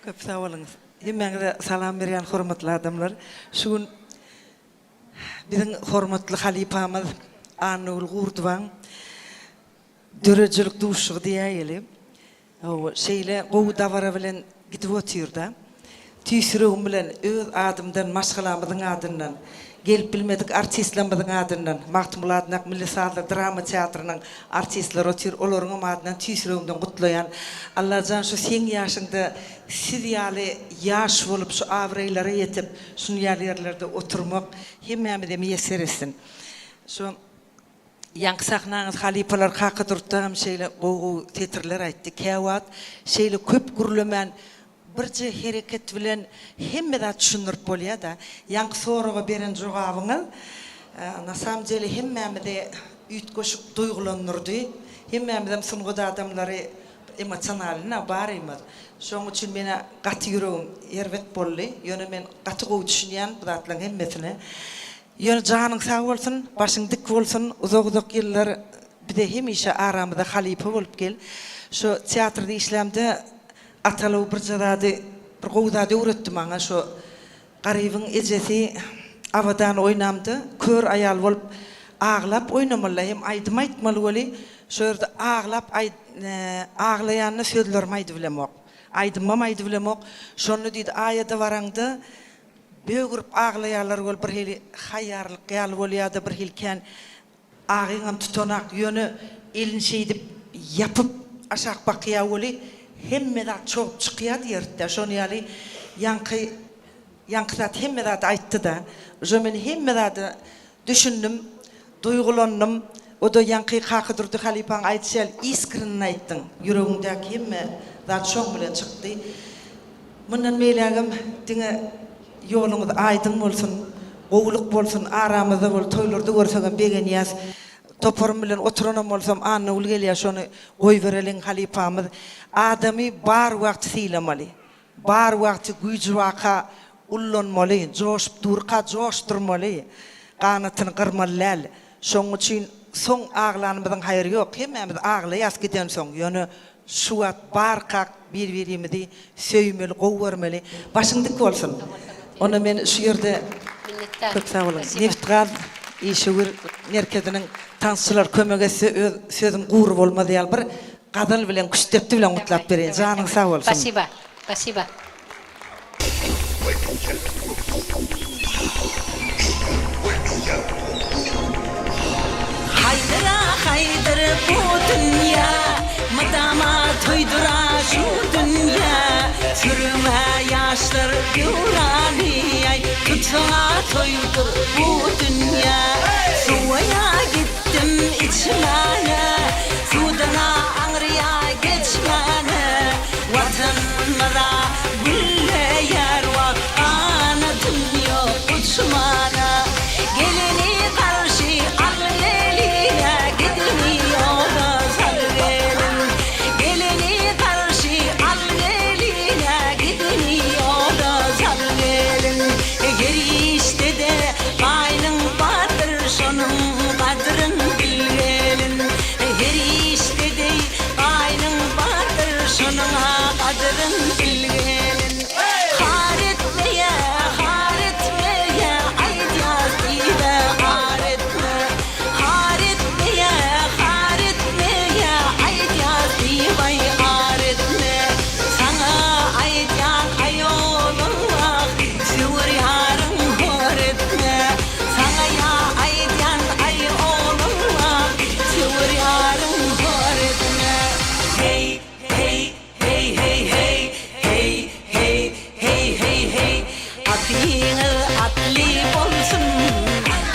Köp sag boluň. Hemmäňize salam berýän hormatly adamlar. Şu gün biziň hormatly halypamyz Annagül Gurdowaň döredijilik duşuşygy diýäýeli. Hawa, şeýle gowy dabara bilen gidip otyrda. Tüýs ýüregim bilen öz adymdan, maşgalamyzyň adyndan, gelip bilmedik artistlerimiziň adyndan, Magtymguly adyndaky Milli sazly drama teatrynyň artistleri otyr, olaryňam adyndan tüýs ýüregimden gutlaýan. Allajan şu seň ýaşyňda siz ýaly ýaş bolup şu abraýlara ýetip, şuny ýaly ýerlerde oturmak hemmämize miýesser etsin. Şu Ýaňky sahnaňyz halypalar Kakadurdy dagam şeýle gowy-gowy setirler aýtdy. Käwagt şeýle köp gürlemän birje hereket bilen hemme zat düşündirip bolýa-da. Ýaňky soraga beren jogabyňyz na samom dele hemmämizi üýtgeşik duýgulandyrdy. Hemmämizem sungat adamlary emosionalnyna barymyz. Şoň üçin menä gaty ýüregim erbet boldy. Ýöne men gaty gowy düşünýän bu zatlaryň hemmesine. Ýöne janyň sag bolsun, başyň dik bolsun, uzak-uzak ýyllar bize hemişe aramyzda halypa bolup gel. Şo teatrda işlämde Atalow birje zady, bir gowy zady öwretdi maňa, şo Garybyň ejesi Abadan oýnamda kör aýal bolup aglap oýnamalyda hem aýdym aýtmaly weli, şo ýerde aglap aglaýanda sözlerimi aýdybilemok, aýdymam aýdybilemok. Şonda diýdi, Aýada baraňda Bögürip aglaýarlar wol birhili haýýarlyk ýaly bolýada birhili kän agyňam tutanak ýöne elini şeýdip ýapyp aşak bakýa weli hemme zat çogup çykýa diýerdä şony ýaly ýaňky ýaňky zat hemme zady aýtdyda uje men hemme zada Düşündim, duýgulandym. O-da ýaňky Kakadurdy halypaň aýdyşy ýaly iskrinni aýtdyň. Ýüregiňdäki hemme zat şoň bilen çykdy. Mundan beýlägem diňe ýoluňyz aýdyň bolsun, gowulyk bolsun, aramyzda bol, toýlarda görsegem begenýäs. Toparym bilen oturanam bolsam Annagül gelýär şony goýbereliň halypamyz. Adamy bar wagty sylamaly. Bar wagty güýji waka ullanmaly, joşup durka joşdurmaly, ganatyny gyrmaly däl. Şoň üçin soň aglanymyzyň haýry ýok. Hemmämiz aglaýas gidensoň, ýöne şu wagt barkak bir-birimizi söýmeli, gowy görmeli. Başyň dik bolsun. Onda men şu ýerde Minnetdar. Köp sag boluň. Spasiba. Nebitgaz işewür merkeziniň tansçylary kömek etse öz sözüm gury bolmaz ýaly bir Gazal bilen küştdepdi bilen gutlap bereýin janyň sag bolsun. Spasiba spasiba. Haýdyra haýdyr bu dünýä Mydama toýdura şu dünýä Sürüňä ýaşlar döwrany aý Tutsaňa toýdur bu dünýä Suwaýa gitdim içmäne Suwdan-a aňryýa geçmäne, Watanymyz-a gülleýär, wah, ganatym ýok uçmana. Geleni garşy al geline, Gideni ýola sal gelin. Geleni. Atyňyz atly bolsun,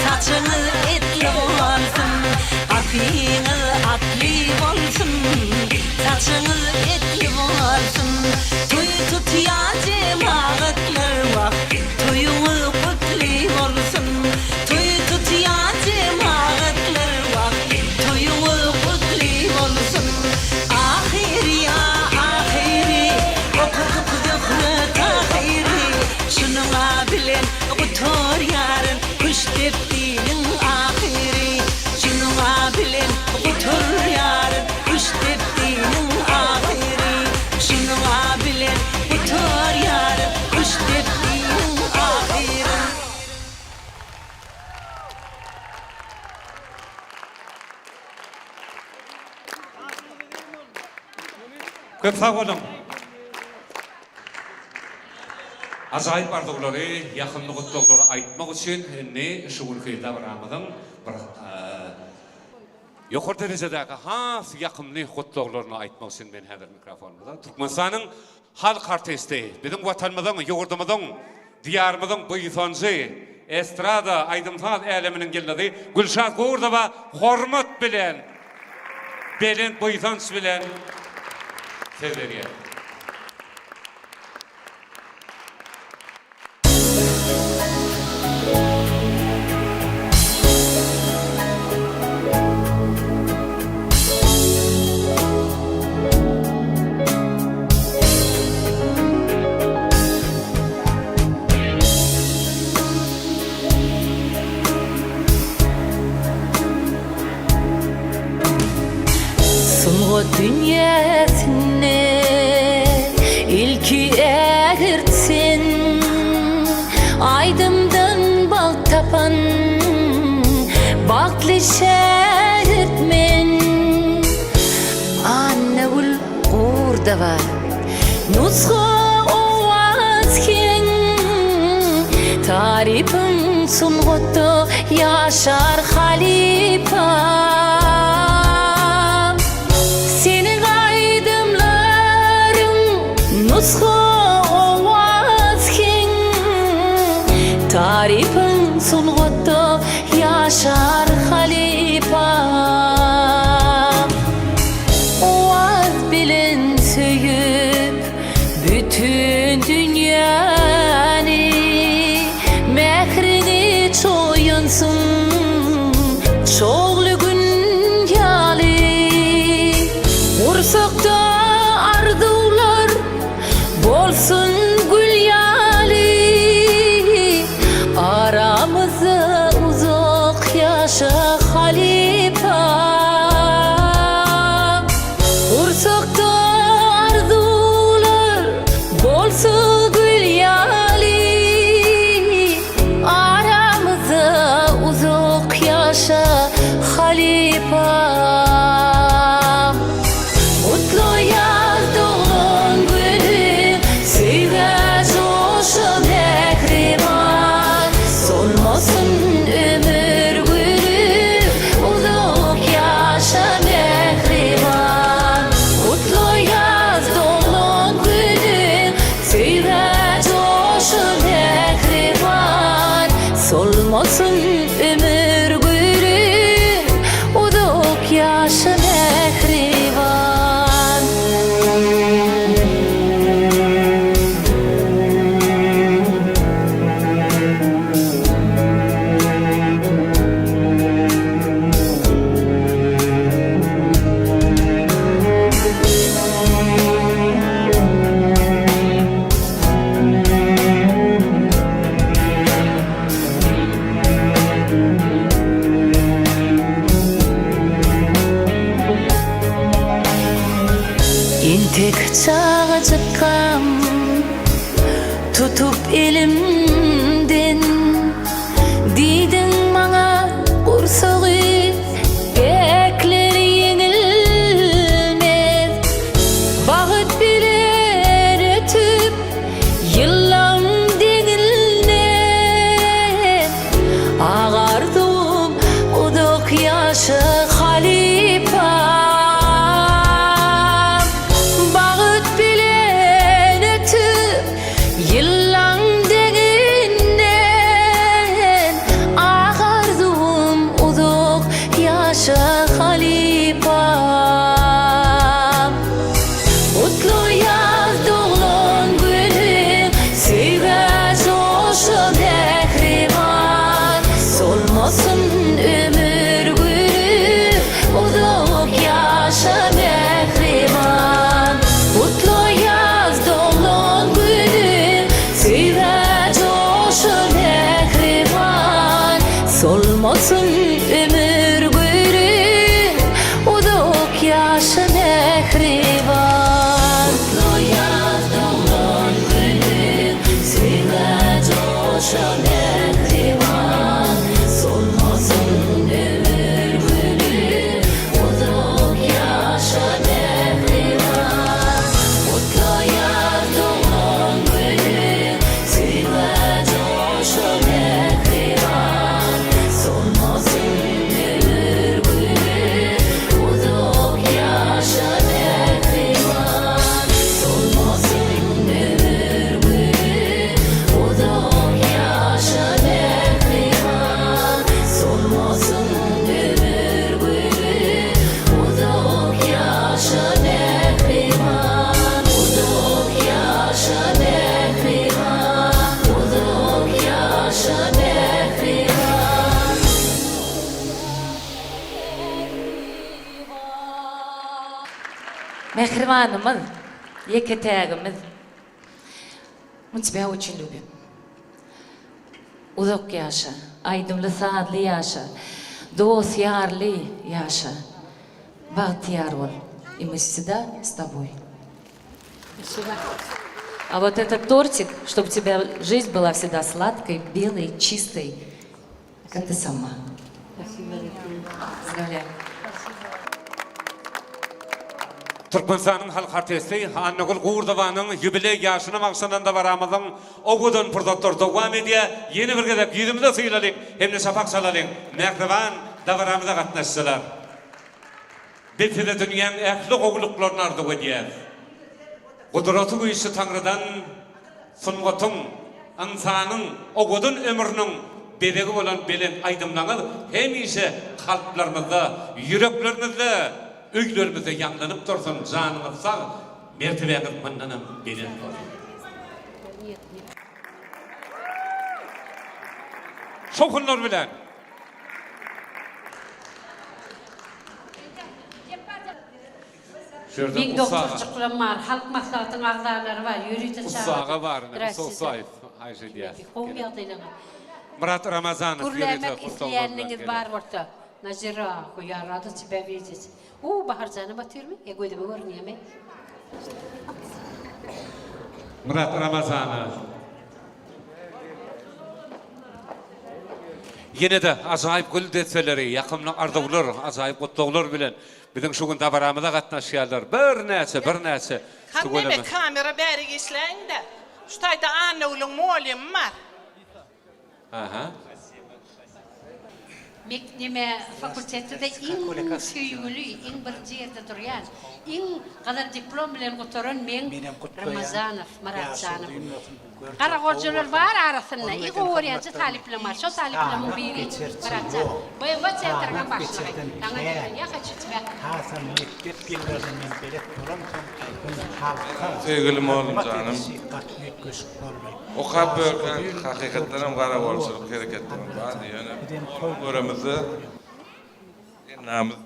saçyňyz etli bolsun. Atyňyz atly bolsun, saçyňyz etli bolsun. Toý tutýan jemagatlar wah, toýuňyz gutly bolsun. Toý tutýan jemagatlar wah, toýuňyz gutly bolsun. Ahyry ýa ahyry, okadyk Zöhre Tahyry. Şunuň-a bilen gutarýaryn küştdepdiniň ahyry. Şunuň-a bilen gutarýaryn küştdepdiniň ahyry. Şunuň-a bilen gutarýaryn küştdepdiniň ahyry. Köp sag boluň. Ajaýyp arzuwlary, ýakymly gutlaglary aýtmak üçin indi şu günki dabaramyzyň bir ýokary derejedäki has ýakymly gutlaglaryny aýtmak üçin men häzir mikrofonymyza Türkmenistanyň halk artisti, biziň Watanymyzyň, ýurdumyzyň, Diýarymyzyň buýsanjy, estrada aýdym-saz äleminiň ýyldyzy Gülşat Gurdowa hormat bilen, belent buýsanç bilen söz berýär. Sungat dünýäsinde ilki ägirt sen, Aýdymdan bagt tapan bagtly şägirt men. Annagül Gurdowa Nusga owaz heň Tarypyň sungatda ýaşar halypam. Seniň aýdymlaryň nusga owaz heň Tarypyň sungatda ýaşar halypam. Owaz bilen söýüp bütin dünýäni, Mährini çoýansyn çogly gün ýaly. Gursakda arzuwlar bolsun gül ýaly, Aramyzda uzak ýaşa halypa. Gursakda arzuwlar bolsa gül ýaly, Aramyzda uzak ýaşa halypa. Gutlaýas doglan güni söýgä joşan mähriban Solmasyn ömür güli uzak ýaşa mähriban Gutlaýas doglan güni söýgä joşan mähriban Solmasyn ömür güli uzak ýaşa mähriban. Entek çagajykkam tutup elimden Diýdiň maňa gursagy päkler ýeňilmez Bagt bilen ötüp Ýyllaň deňinden Ak arzuwym uzak ýaşa halypam. Bagt bilen ötüp ýyllaň deňinden. Mähribanymyz, ýeke-tägimiz. Мы тебя очень любим. Uzak ýaşa, aýdymly-sazly ýaşa, dost-ýarly ýaşa, bagtyýar bol. И мы всегда с тобой. Спасибо. А вот этот тортик, чтобы у тебя жизнь была всегда сладкой, белой, чистой, как ты сама. Спасибо. Поздравляю. Türkmenistanyň halk artisti Annagül Gurdowanyň ýubileý ýaşyna bagyşlanan dabaramyzyň owadan pursatlary dowam edýär. Ýene bir gezek ýüzümize sylalyň hem-de şapak çalalyň, mähriban dabaramyza gatnaşyjylar! Biz size dünýäň ähli gowulyklaryny arzuw edýäris. Gudraty güýçli Taňrydan sungatyň, ynsanyň owadan ömrüniň bezegi bolan belent aýdymlaryňyz hemişe kalplarymyzda, ýüreklerimizde, öýlerimizde ýaňlanyp dursun, janyňyz sag, mertebäňiz mundanam belent bolsun! Şowhunlar bilen! Şu ýerde Meň Ussa aga. doktorjyklam bar, Halk Maslahatynyň agzalary bar, ýörite Ussa çagyrdyk. aga bar, ine, Ussa Zdrastwuyte. Ussaýew, haýyş edýäs. Gowy ýagdaýlaryňyz. Myrat Ramazanow ýörite Gürlämek gutlaglar bilen isleýäniňiz gelýär. bar bolsa, Nazira, я рада тебя видеть. O, Baharjanam otyrmy? E, gözüme görünýärmi? Myrat Ramazanow. Ýene-de ajaýyp gül desseleri, ýakymly arzuwlar, ajaýyp gutlaglar bilen biziň şu gün dabaramyza gatnaşýarlar. Birnäçe, birnäçe Hany tüweleme. neme kamera bärik işläýiňdä. Şu taýda Annagülüň molymy bar. Aha. Mek neme fakultetde-de iň söýgüli, iň birinji ýerde durýan, iň gyzyl diplom bilen gutaran meň Ramazanow Myratjanow. Garagoljalar bar arasynda, iň gowy görýänçe talyplam bar. Şo talyplamyň biri Myratjan. BMW sentryňam başlygy. Saňa diýýän, ýa haçu тебя. Söýgüli mollumjanym. Okap ýörkäk hakykatdanam garagolçulyk hereketlerimiz bardy, ýöne göremizde ennamyz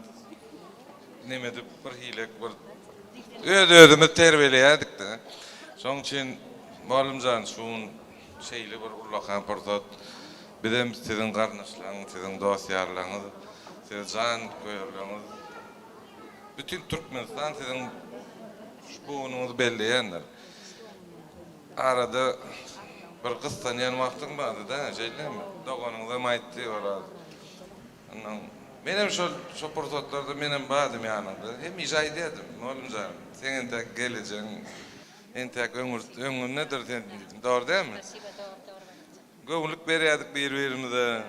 neme edip bir hilek bir öz-özümiz terbiýeleýärdik-de. Şonuň üçin mugallymjan şu gün şeýle bir ullakan pursat bizem siziň garyndaşlaryňyz, siziň dost-ýarlaryňyz, sizi jan köýerleriňiz, bütin Türkmenistan siziň şu bu günüňizi belleýändir. Arada bir gyssanýan wagtyň bardy-da, şeýlemi? Doganyňyzam aýtdy Oraz. Onnoň menem şol şo pursatlarda menem bardym ýanyňda. Hemişe aýdýardym, Mugallym jan, seň entäk gelejegiň entäk öňündedir sen diýdim. Dogry dälmi? Göwünlik berýärdik bir-birimize.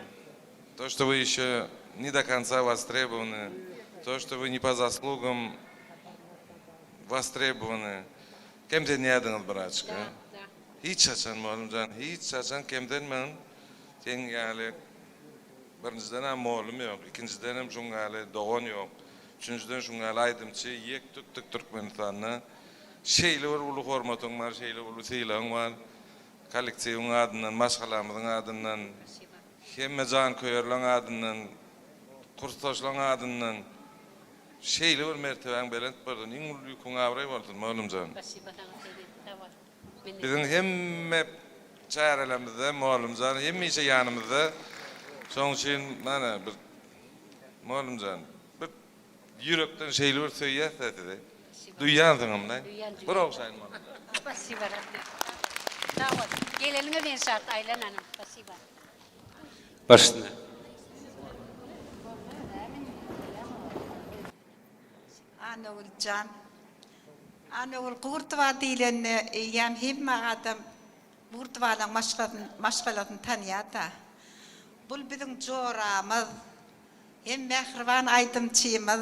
To, što вы еще не до конца востребованы, то, что вы не по заслугам востребованы. Kemsenýärdiňiz birazjyk. Hiç haçan mugallym jan, hiç haçan kemsenmäň. Seň ýaly birinjiden-ä mugallym ýok, ikinjidenem şuň ýaly dogan ýok, üçünjiden şuň ýaly aýdymçy ýek-tük-tük Türkmenistanda. Şeýle bir uly hormatyň bar, şeýle uly sylagyň bar. Kollektiwiň adyndan, maşgalamyzyň adyndan, hemme janköýerleň adyndan, kursdaşlaň adyndan Şeýle bir mertebäň belent bolsun, iň uly ýüküň abraý bolsun, mugallymjan. Spasiba saňa Seyit, sag bol. Biziň hemme çärelerimizde mugallymjan hemişe ýanymyzda. Şonuň üçin mana bir mugallymjan bir ýürekden şeýle bir söýýäs-dä sizi. Duýýansyňam-da. Bir ogşaýyn mugallymjan. Spasiba rahmet. Sag bol. Geleniňe men şat Aýlan hanym. Spasiba. Baş üstüne. Annagül jan. Annagül Gurtowa diýlende eýýäm hemme adam Gurtowalaň maşgalasyny tanýar-da. Bul biziň joramyz, Hem mähriban aýdymçymyz,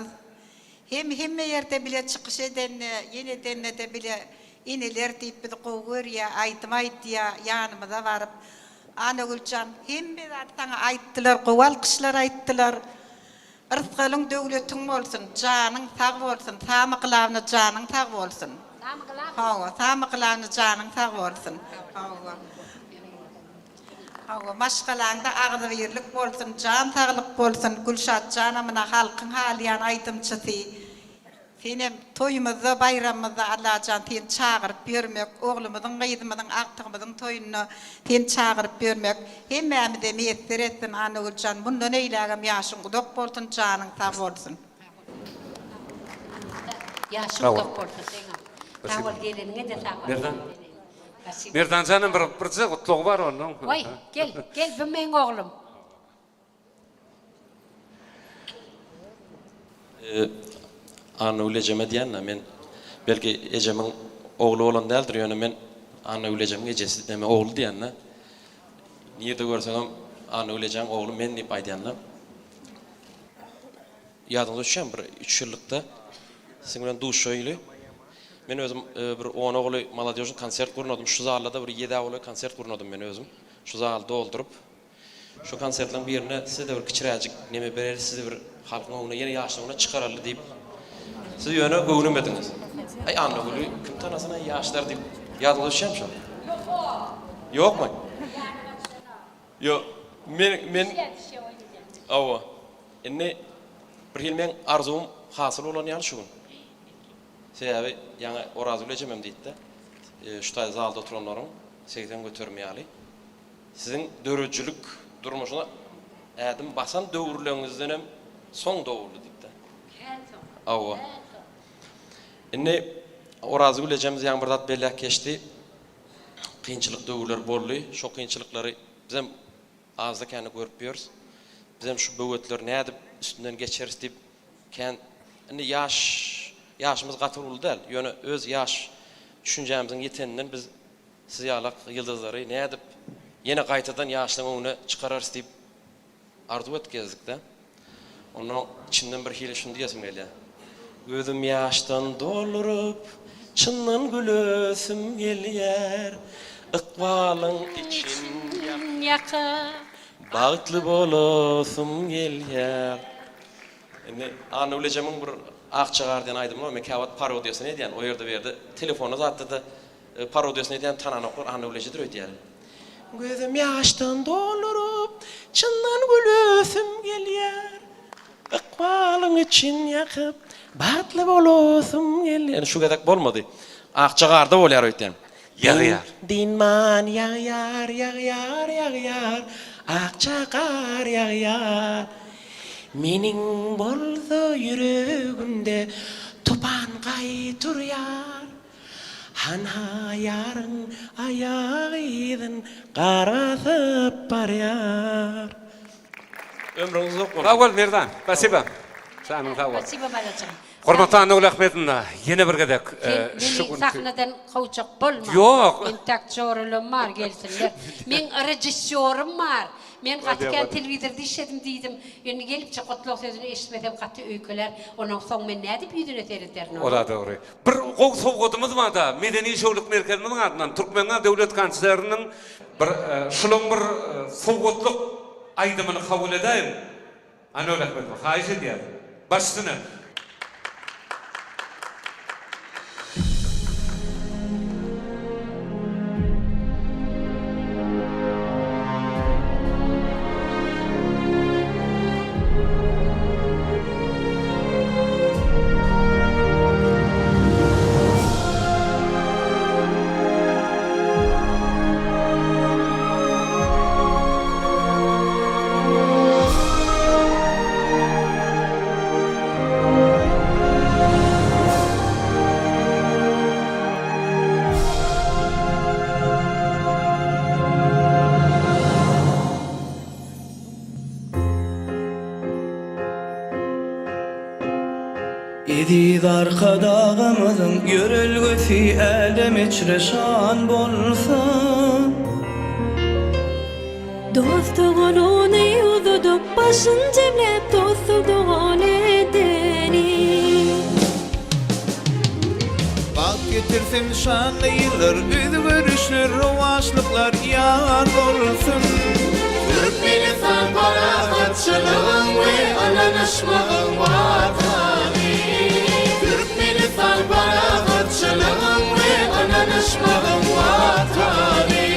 hem hemme ýerde bile çykyş edende, ýene edende-de bile eneler diýip bizi gowy görýä, aýdym aýdýa, ýanymyza baryp. Anagüljan, hemme zady saňa aýtdylar, gowy alkyşlar aýtdylar. Yrsgalyň döwletiň bolsun, janyň sag bolsun, samy glawny janyň sag bolsun. Hawa, samy glawny janyň sag bolsun. Hawa. Hawa maşgalaňda agzybirlik bolsun jan saglyk bolsun Gülşat jana muna halkyň halaýan aýdymçysy. Senem toýumyzda, baýramymyzda Allajan seni çagyryp ýörmek, oglumyzyň, gyzymyzyň, agtygymyzyň toýunda seni çagyryp ýörmek hemmämize miýesser etsin Annagüljan mundan eýlägem ýaşyň uzak bolsun, janyň sag bolsun. Ýaşyň uzak bolsun seňem. Sag bol geleniňe-de sag bol. Merdan. Merdanjanam bir birje gutlagy bar onuň. Waý, gel, gel bu meň oglum. Annagül ejeme diýýän-de men belki ejemiň ogly bolan däldir ýöne men Annagül ejemiň ejesi neme ogly diýýän-de. Nirde görseňem Annagül ejäň ogly men diýip aýdýan-da. Ýadyňyza düşýärmi bir üç ýyllykda siziň bilen duşuşaýly. Men özüm bir ona golaý molodýožnyý konsert gurnadym. Şu zalda-da bir ýedä golaý konsert gurnadym men özüm. Şu zaly dolduryp. Şu konsertleň birinde size-de bir kiçiräjik neme bereris, sizi bir halkyň öňüne, ýene ýaşlaryň öňüne çykaraly diýip. Siz ýöne göwnemediňiz. Aý, Annagüli kim tanasyn-aý ýaşlar diýip. Ýadyňyza düşýärmi şol? Ýokmy? Ýok. Men, men, hawa. Indi bir hili meň arzuwym hasyl bolan ýaly şu gün. Sebäbi ýaňy Orazgül ejemem diýdi-de, şu taýda zalda oturanlaryň 80 göterimi ýaly Siziň döredijilik durmuşyna ädim basan döwürleriňizdenem soň doguldy diýipdi. Kän soň. Hawa. Indi Orazgül ejemiz ýaňy bir zat belläp geçdi. Kynçylyk döwürler boldy. Şo kynçylyklary bizem azda-kände görüp ýörüs. Bizem şu böwetleri nädip üstünden geçeris diýip kän indi ýaş ýaşymyz gaty uly däl. Ýöne öz ýaş düşünjämiziň ýeteninden biz Siz ýalak ýyldyzlary nädip ýene gaýtadan ýaşlaryň öňüne çykararys diýip arzuw edip gezdik-dä. Onda içimden bir hili şuny diýesim gelýär. Gözüm ýaşdan dolduryp, çyndan gülesim gelýär. Ykbalyň için ýakyp. Bagtly bolasym gelýär. Indi Annagül ejemiň bir Akja gar diýen aýdymy bar, men käwagt parodiýasyny edýän, o ýerde bu ýerde telefonda zatda-da Parodiýasyny edýän tananoklar Annagül ejedir öýdýärin. Gözüm ýaşdan dolduryp, çyndan gülesim gelýär. Ykbalyň için ýakyp, bagtly bolasym gelýär. Şu gezek bolmady. Akja garda bolýar öýdýän. Ýagýar. Dynman ýagýar, ýagýar, ýagýar, akja gar ýagýar. Meniň bolsa ýüregimde tupan gaý turýar. Hanha ýaryň aýak yzyn gar basyp barýar. Ömrüňiz uzak bolsun. Sag bol Merdan. Spasiba. Janyň sag bol. Spasiba balajygym. Hormatly Annagül Ahmedowna, ýene bir gezek Sen şu meni günki sahnadan kowjak bolma. Ýok. Entäk joralam bar gelsinler. Meň režissýorym bar. Men gaty kän telewizorda işledim diýdim. Indi gelipjik gutlag sözüni eşitmesem gaty öýkelär. Ondan soň men nädip ýüzüne serederin onuň? Ola dogry. Bir gowy sowgadymyz barda, Medeni şöwlük merkezimiziň adyndan Türkmengaz döwlet konserniniň bir şulaň bir sowgatlyk aýdymyny kabul edäýiň. Anol Ahmedowa, haýyş edýäs. Baş üstüne. Eziz Arkadagymyzyň ýörelgesi älem içre şan bolsa. Dost-doganyny uzadyp, başyn jemläp dost-dogan edeni. Bagt getirsin şanly ýyllar, özgerişler, rowaçlyklar ýar bolsun! Türkmenistan parahatçylygyň we ynanyşmagyň Watany. Türkmenistan parahatçylygyň we ynanyşmagyň Watany.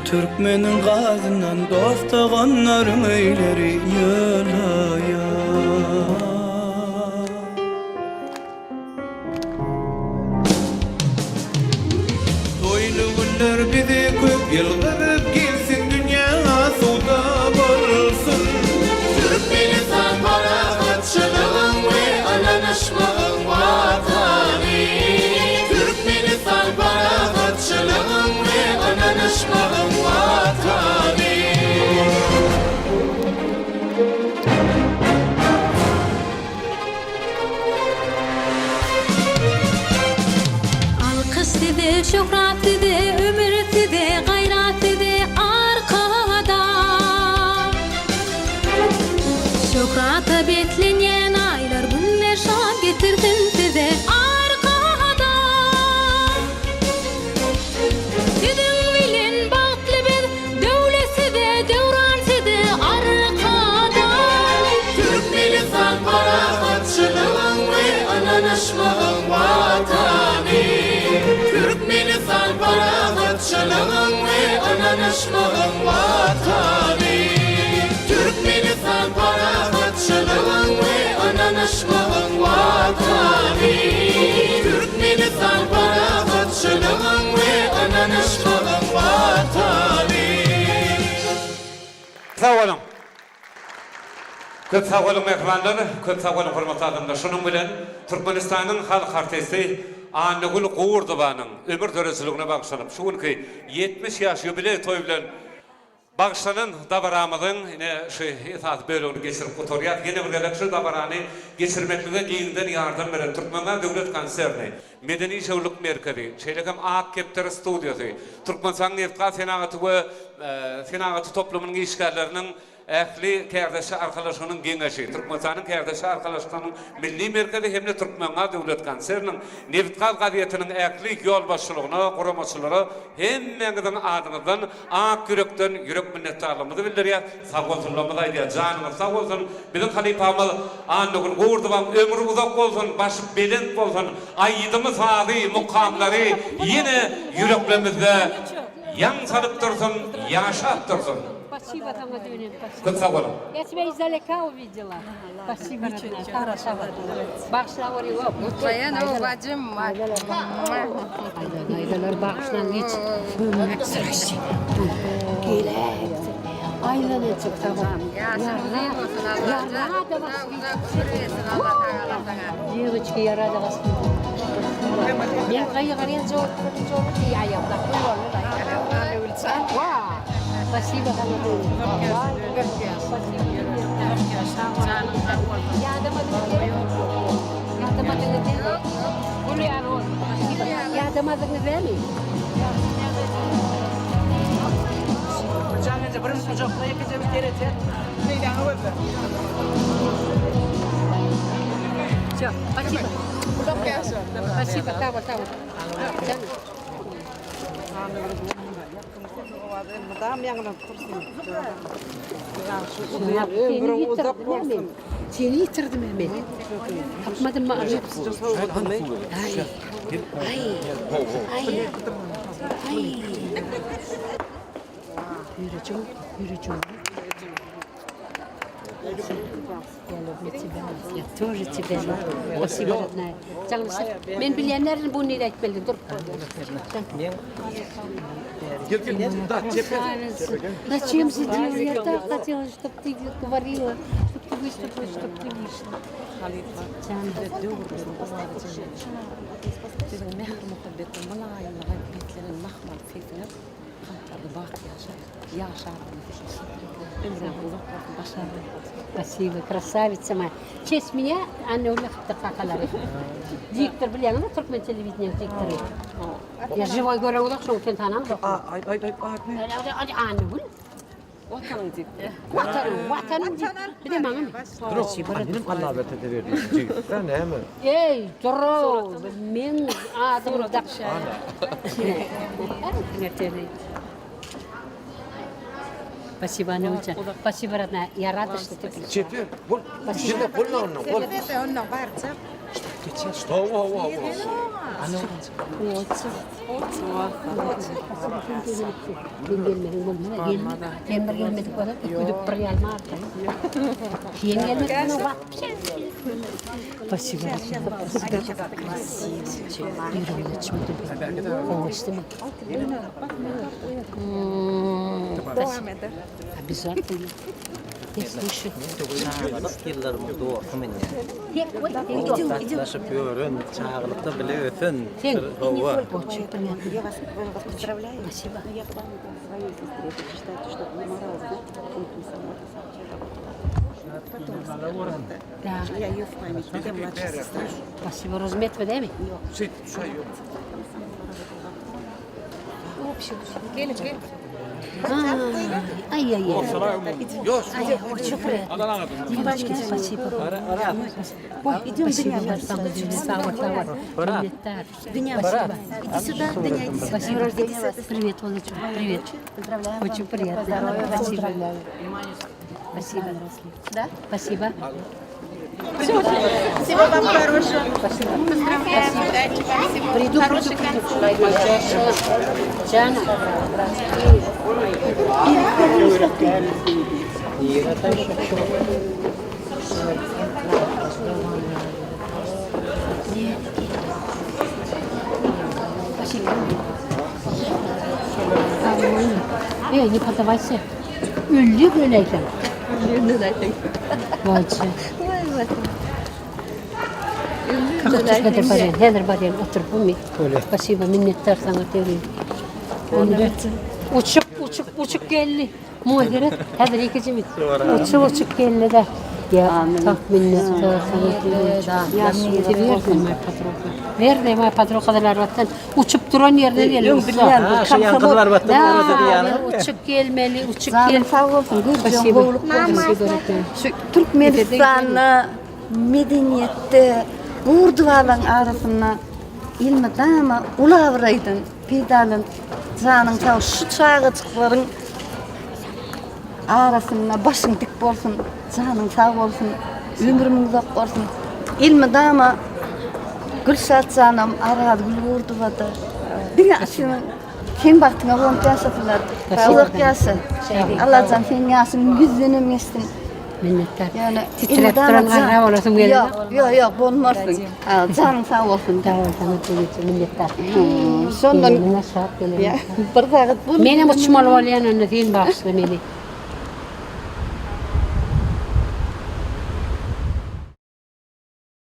Türkmeniň gazyndan dost-doganlaryň öýleri ýylaýar. Toýly günler bizi köp ýylgyryp gelsin dünýä asuda bolsun. Türkmenistan parahatçylygyň we ynanyşmagyň Watany. Türkmenistan parahatçylygyň we ynanyşmagyň Watany. Alkyş size, şöhrat size, ömür size, gaýrat size, Arkadag! Şöhrata beslenýän aýlar, günler şan getirsin size, Arkadag! Siziň bilen bagtly biz, Döwlet size, döwran size, Arkadag! Türkmenistan parahatçylygyň we ynanyşmagyň Watany. Türkmenistan parahatçylygyň we ynanyşmagyň Watany. Türkmenistan parahatçylygyň we ynanyşmagyň Watany. Türkmenistan parahatçylygyň we ynanyşmagyň Watany. Sag boluň. Köp sag boluň mähribanlar, köp sag boluň hormatly adamlar. Şunuň bilen Türkmenistanyň halk artisti Annagül Gurdowanyň ömür döredijiligine bagyşlanyp şu günki 70 ýaş ýubileý toýy bilen Bagyşlanan dabaramyzyň ine şu esasy bölegini geçirip gutarýas. Ýene bir gezek şu dabarany geçirmeklige giňden ýardam beren Türkmengaz döwlet konserni, Medeni işewürlik merkezi, şeýle hem Ak kepderi studiýasy, Türkmenistanyň nebitgaz senagaty we senagaty toplumynyň işgärleriniň ähli kärdeşi arkalaşygynyň geňeşi, Türkmenistanyň kärdeşi arkalaşyklarynyň milli merkezi hem-de Türkmengaz döwlet konserniniň Nebitgaz gazetiniň ähli ýolbaşçylygyna, guramaçylara hemmäňiziň adyňyzdan Ak ýürekden ýürek minnetdarlygymyzy bildirýäs, sagbolsunlarymyzy aýdýas. Janyňyz sag bolsun, biziň halypamyz Annagül Gurdowaň ömri uzak bolsun, başy belent bolsun, aýdymy, sazy, mukamlary ýene ýüreklerimizde ýaň salyp dursun, ýaşap dursun. Köp sag boluň. Seni ýitirdim men. Seni ýitirdim men. Tapmadym mı? Ay. Ay. Ay. Ay. Ýürejim, ýürejim. Я люблю тебя. Я тоже тебя люблю. Спасибо, родная. Jaňlaşyp, men bilýänlerini bu nire aýtmaly dur. Зачем сидела? Я так хотела, чтобы ты говорила, чтобы ты выступила, чтобы ты вышла. Siziň mähir-muhabbetli mylaýymlyga beslenen mahmal sesiňiz kalplarda baky ýaşar. Ýaşar. Ömrüňiz uzak bolsun, başyňyz berk bolsun. Spasibo, krassawica moýa. В честь меня Annagül ýakypdyr kakalary. Diktor bilýäňizmi türkmen telewideniýäniň diktory. Ýa žiwoý göreňizok şoň sen tanaňzok. Aý aý aý aý. Annagül. Watanyň diktory. Watanyň, watanyň diktory. Bir de maňamy? Spasibo. Menem Allaberdi berdi. Jigitda näme? Eý, dur-ow, meň adym dakýar. Spasibo, Annagüljan. Spasibo, rodная. Я рада, что ты пришла. Çeper, bol. Spasibo. Bol, bol, bol. Ondan barjak. Geçýär. Hawa, hawa, hawa. Sen gelmediň bolmaz. Gelme. Sen bir gelmedik bolsa öküdüp bir ýalma artar. Sen gelmediň Спасибо. Красиво. Ýüregine çümdüm. Gowy geçdimi? Обязательно. Я слышу. Çagalyk ýyllarymyň dosty men. Gatnaşyp ýören, çagalykda bile ösen. Sen. Hawa. Очень приятно. Я вас поздравляю. Спасибо. Я помогу своей сестре прочитать, чтобы морал, знаете, он Потом Да. Я ее в память, я младшая сестра. Спасибо. Розметова, dämi? Ay ay ay. Ay, очень приятно. Девочки, спасибо. Ой, Идем, спасибо Дуня. большое. Sag bol, sag bol. Minnetdar. Дуня, Спасибо. иди сюда, Дуня, иди сюда. Спасибо. Привет, Володя. Привет. Поздравляем. Очень приятно. Спасибо. Спасибо. Да? Спасибо. Всего вам хорошего. Поздравляем. Удачи вам всего. Приду, Хороший приду, концерт. приду. Джана. Спасибо. Ey, ne подавайся. Öldi öleýsen. Bolça. Häzir barýan, häzir barýan, otur bu Спасибо, minnetdar saňa tegin. Uçup, uçup, uçup geldi. Muňa gerek, häzir ikinji mit. Uçup, uçup geldi de. Ya, tak minnetdar saňa tegin. Верно, моя подруга. Верно, моя подруга Gyzylarbatdan uçup duran ýerden geldi. Öň bilýän bu Ha, şu ýan Gyzylarbatdan Da, orada diýýän. uçup gelmeli, uçup Janyň gel. sag bolsun, görjeň Спасибо. gowluk bolsun. Şu Türkmenistanda medeniýetde gurdubalaň arasynda elmydama uly abraýdan peýdalanyp, janyň sag, şu çagajyklaryň arasynda başyň dik bolsun, janyň sag bolsun, ömrüň uzak bolsun. Elmydama Gülşat janam, Arazgül Gurdubada diňe şunuň seň bagtyňa guwanyp ýaşasynlar. Uzak ýaşa. Allajan seň ýaşyň ýüzdenem geçsin. Minnetdar. Ýöne Titrep duran garra bolasym geldi. Ýok, ýok, ýok, bolmarsyň. Janyň sag bolsun. Sag bol, saňa tegin minnetdar. Şondan Geleniňe şat geleniňe. bir sagat bol. Menem uçmaly bolýan onda sen bagyşla meni.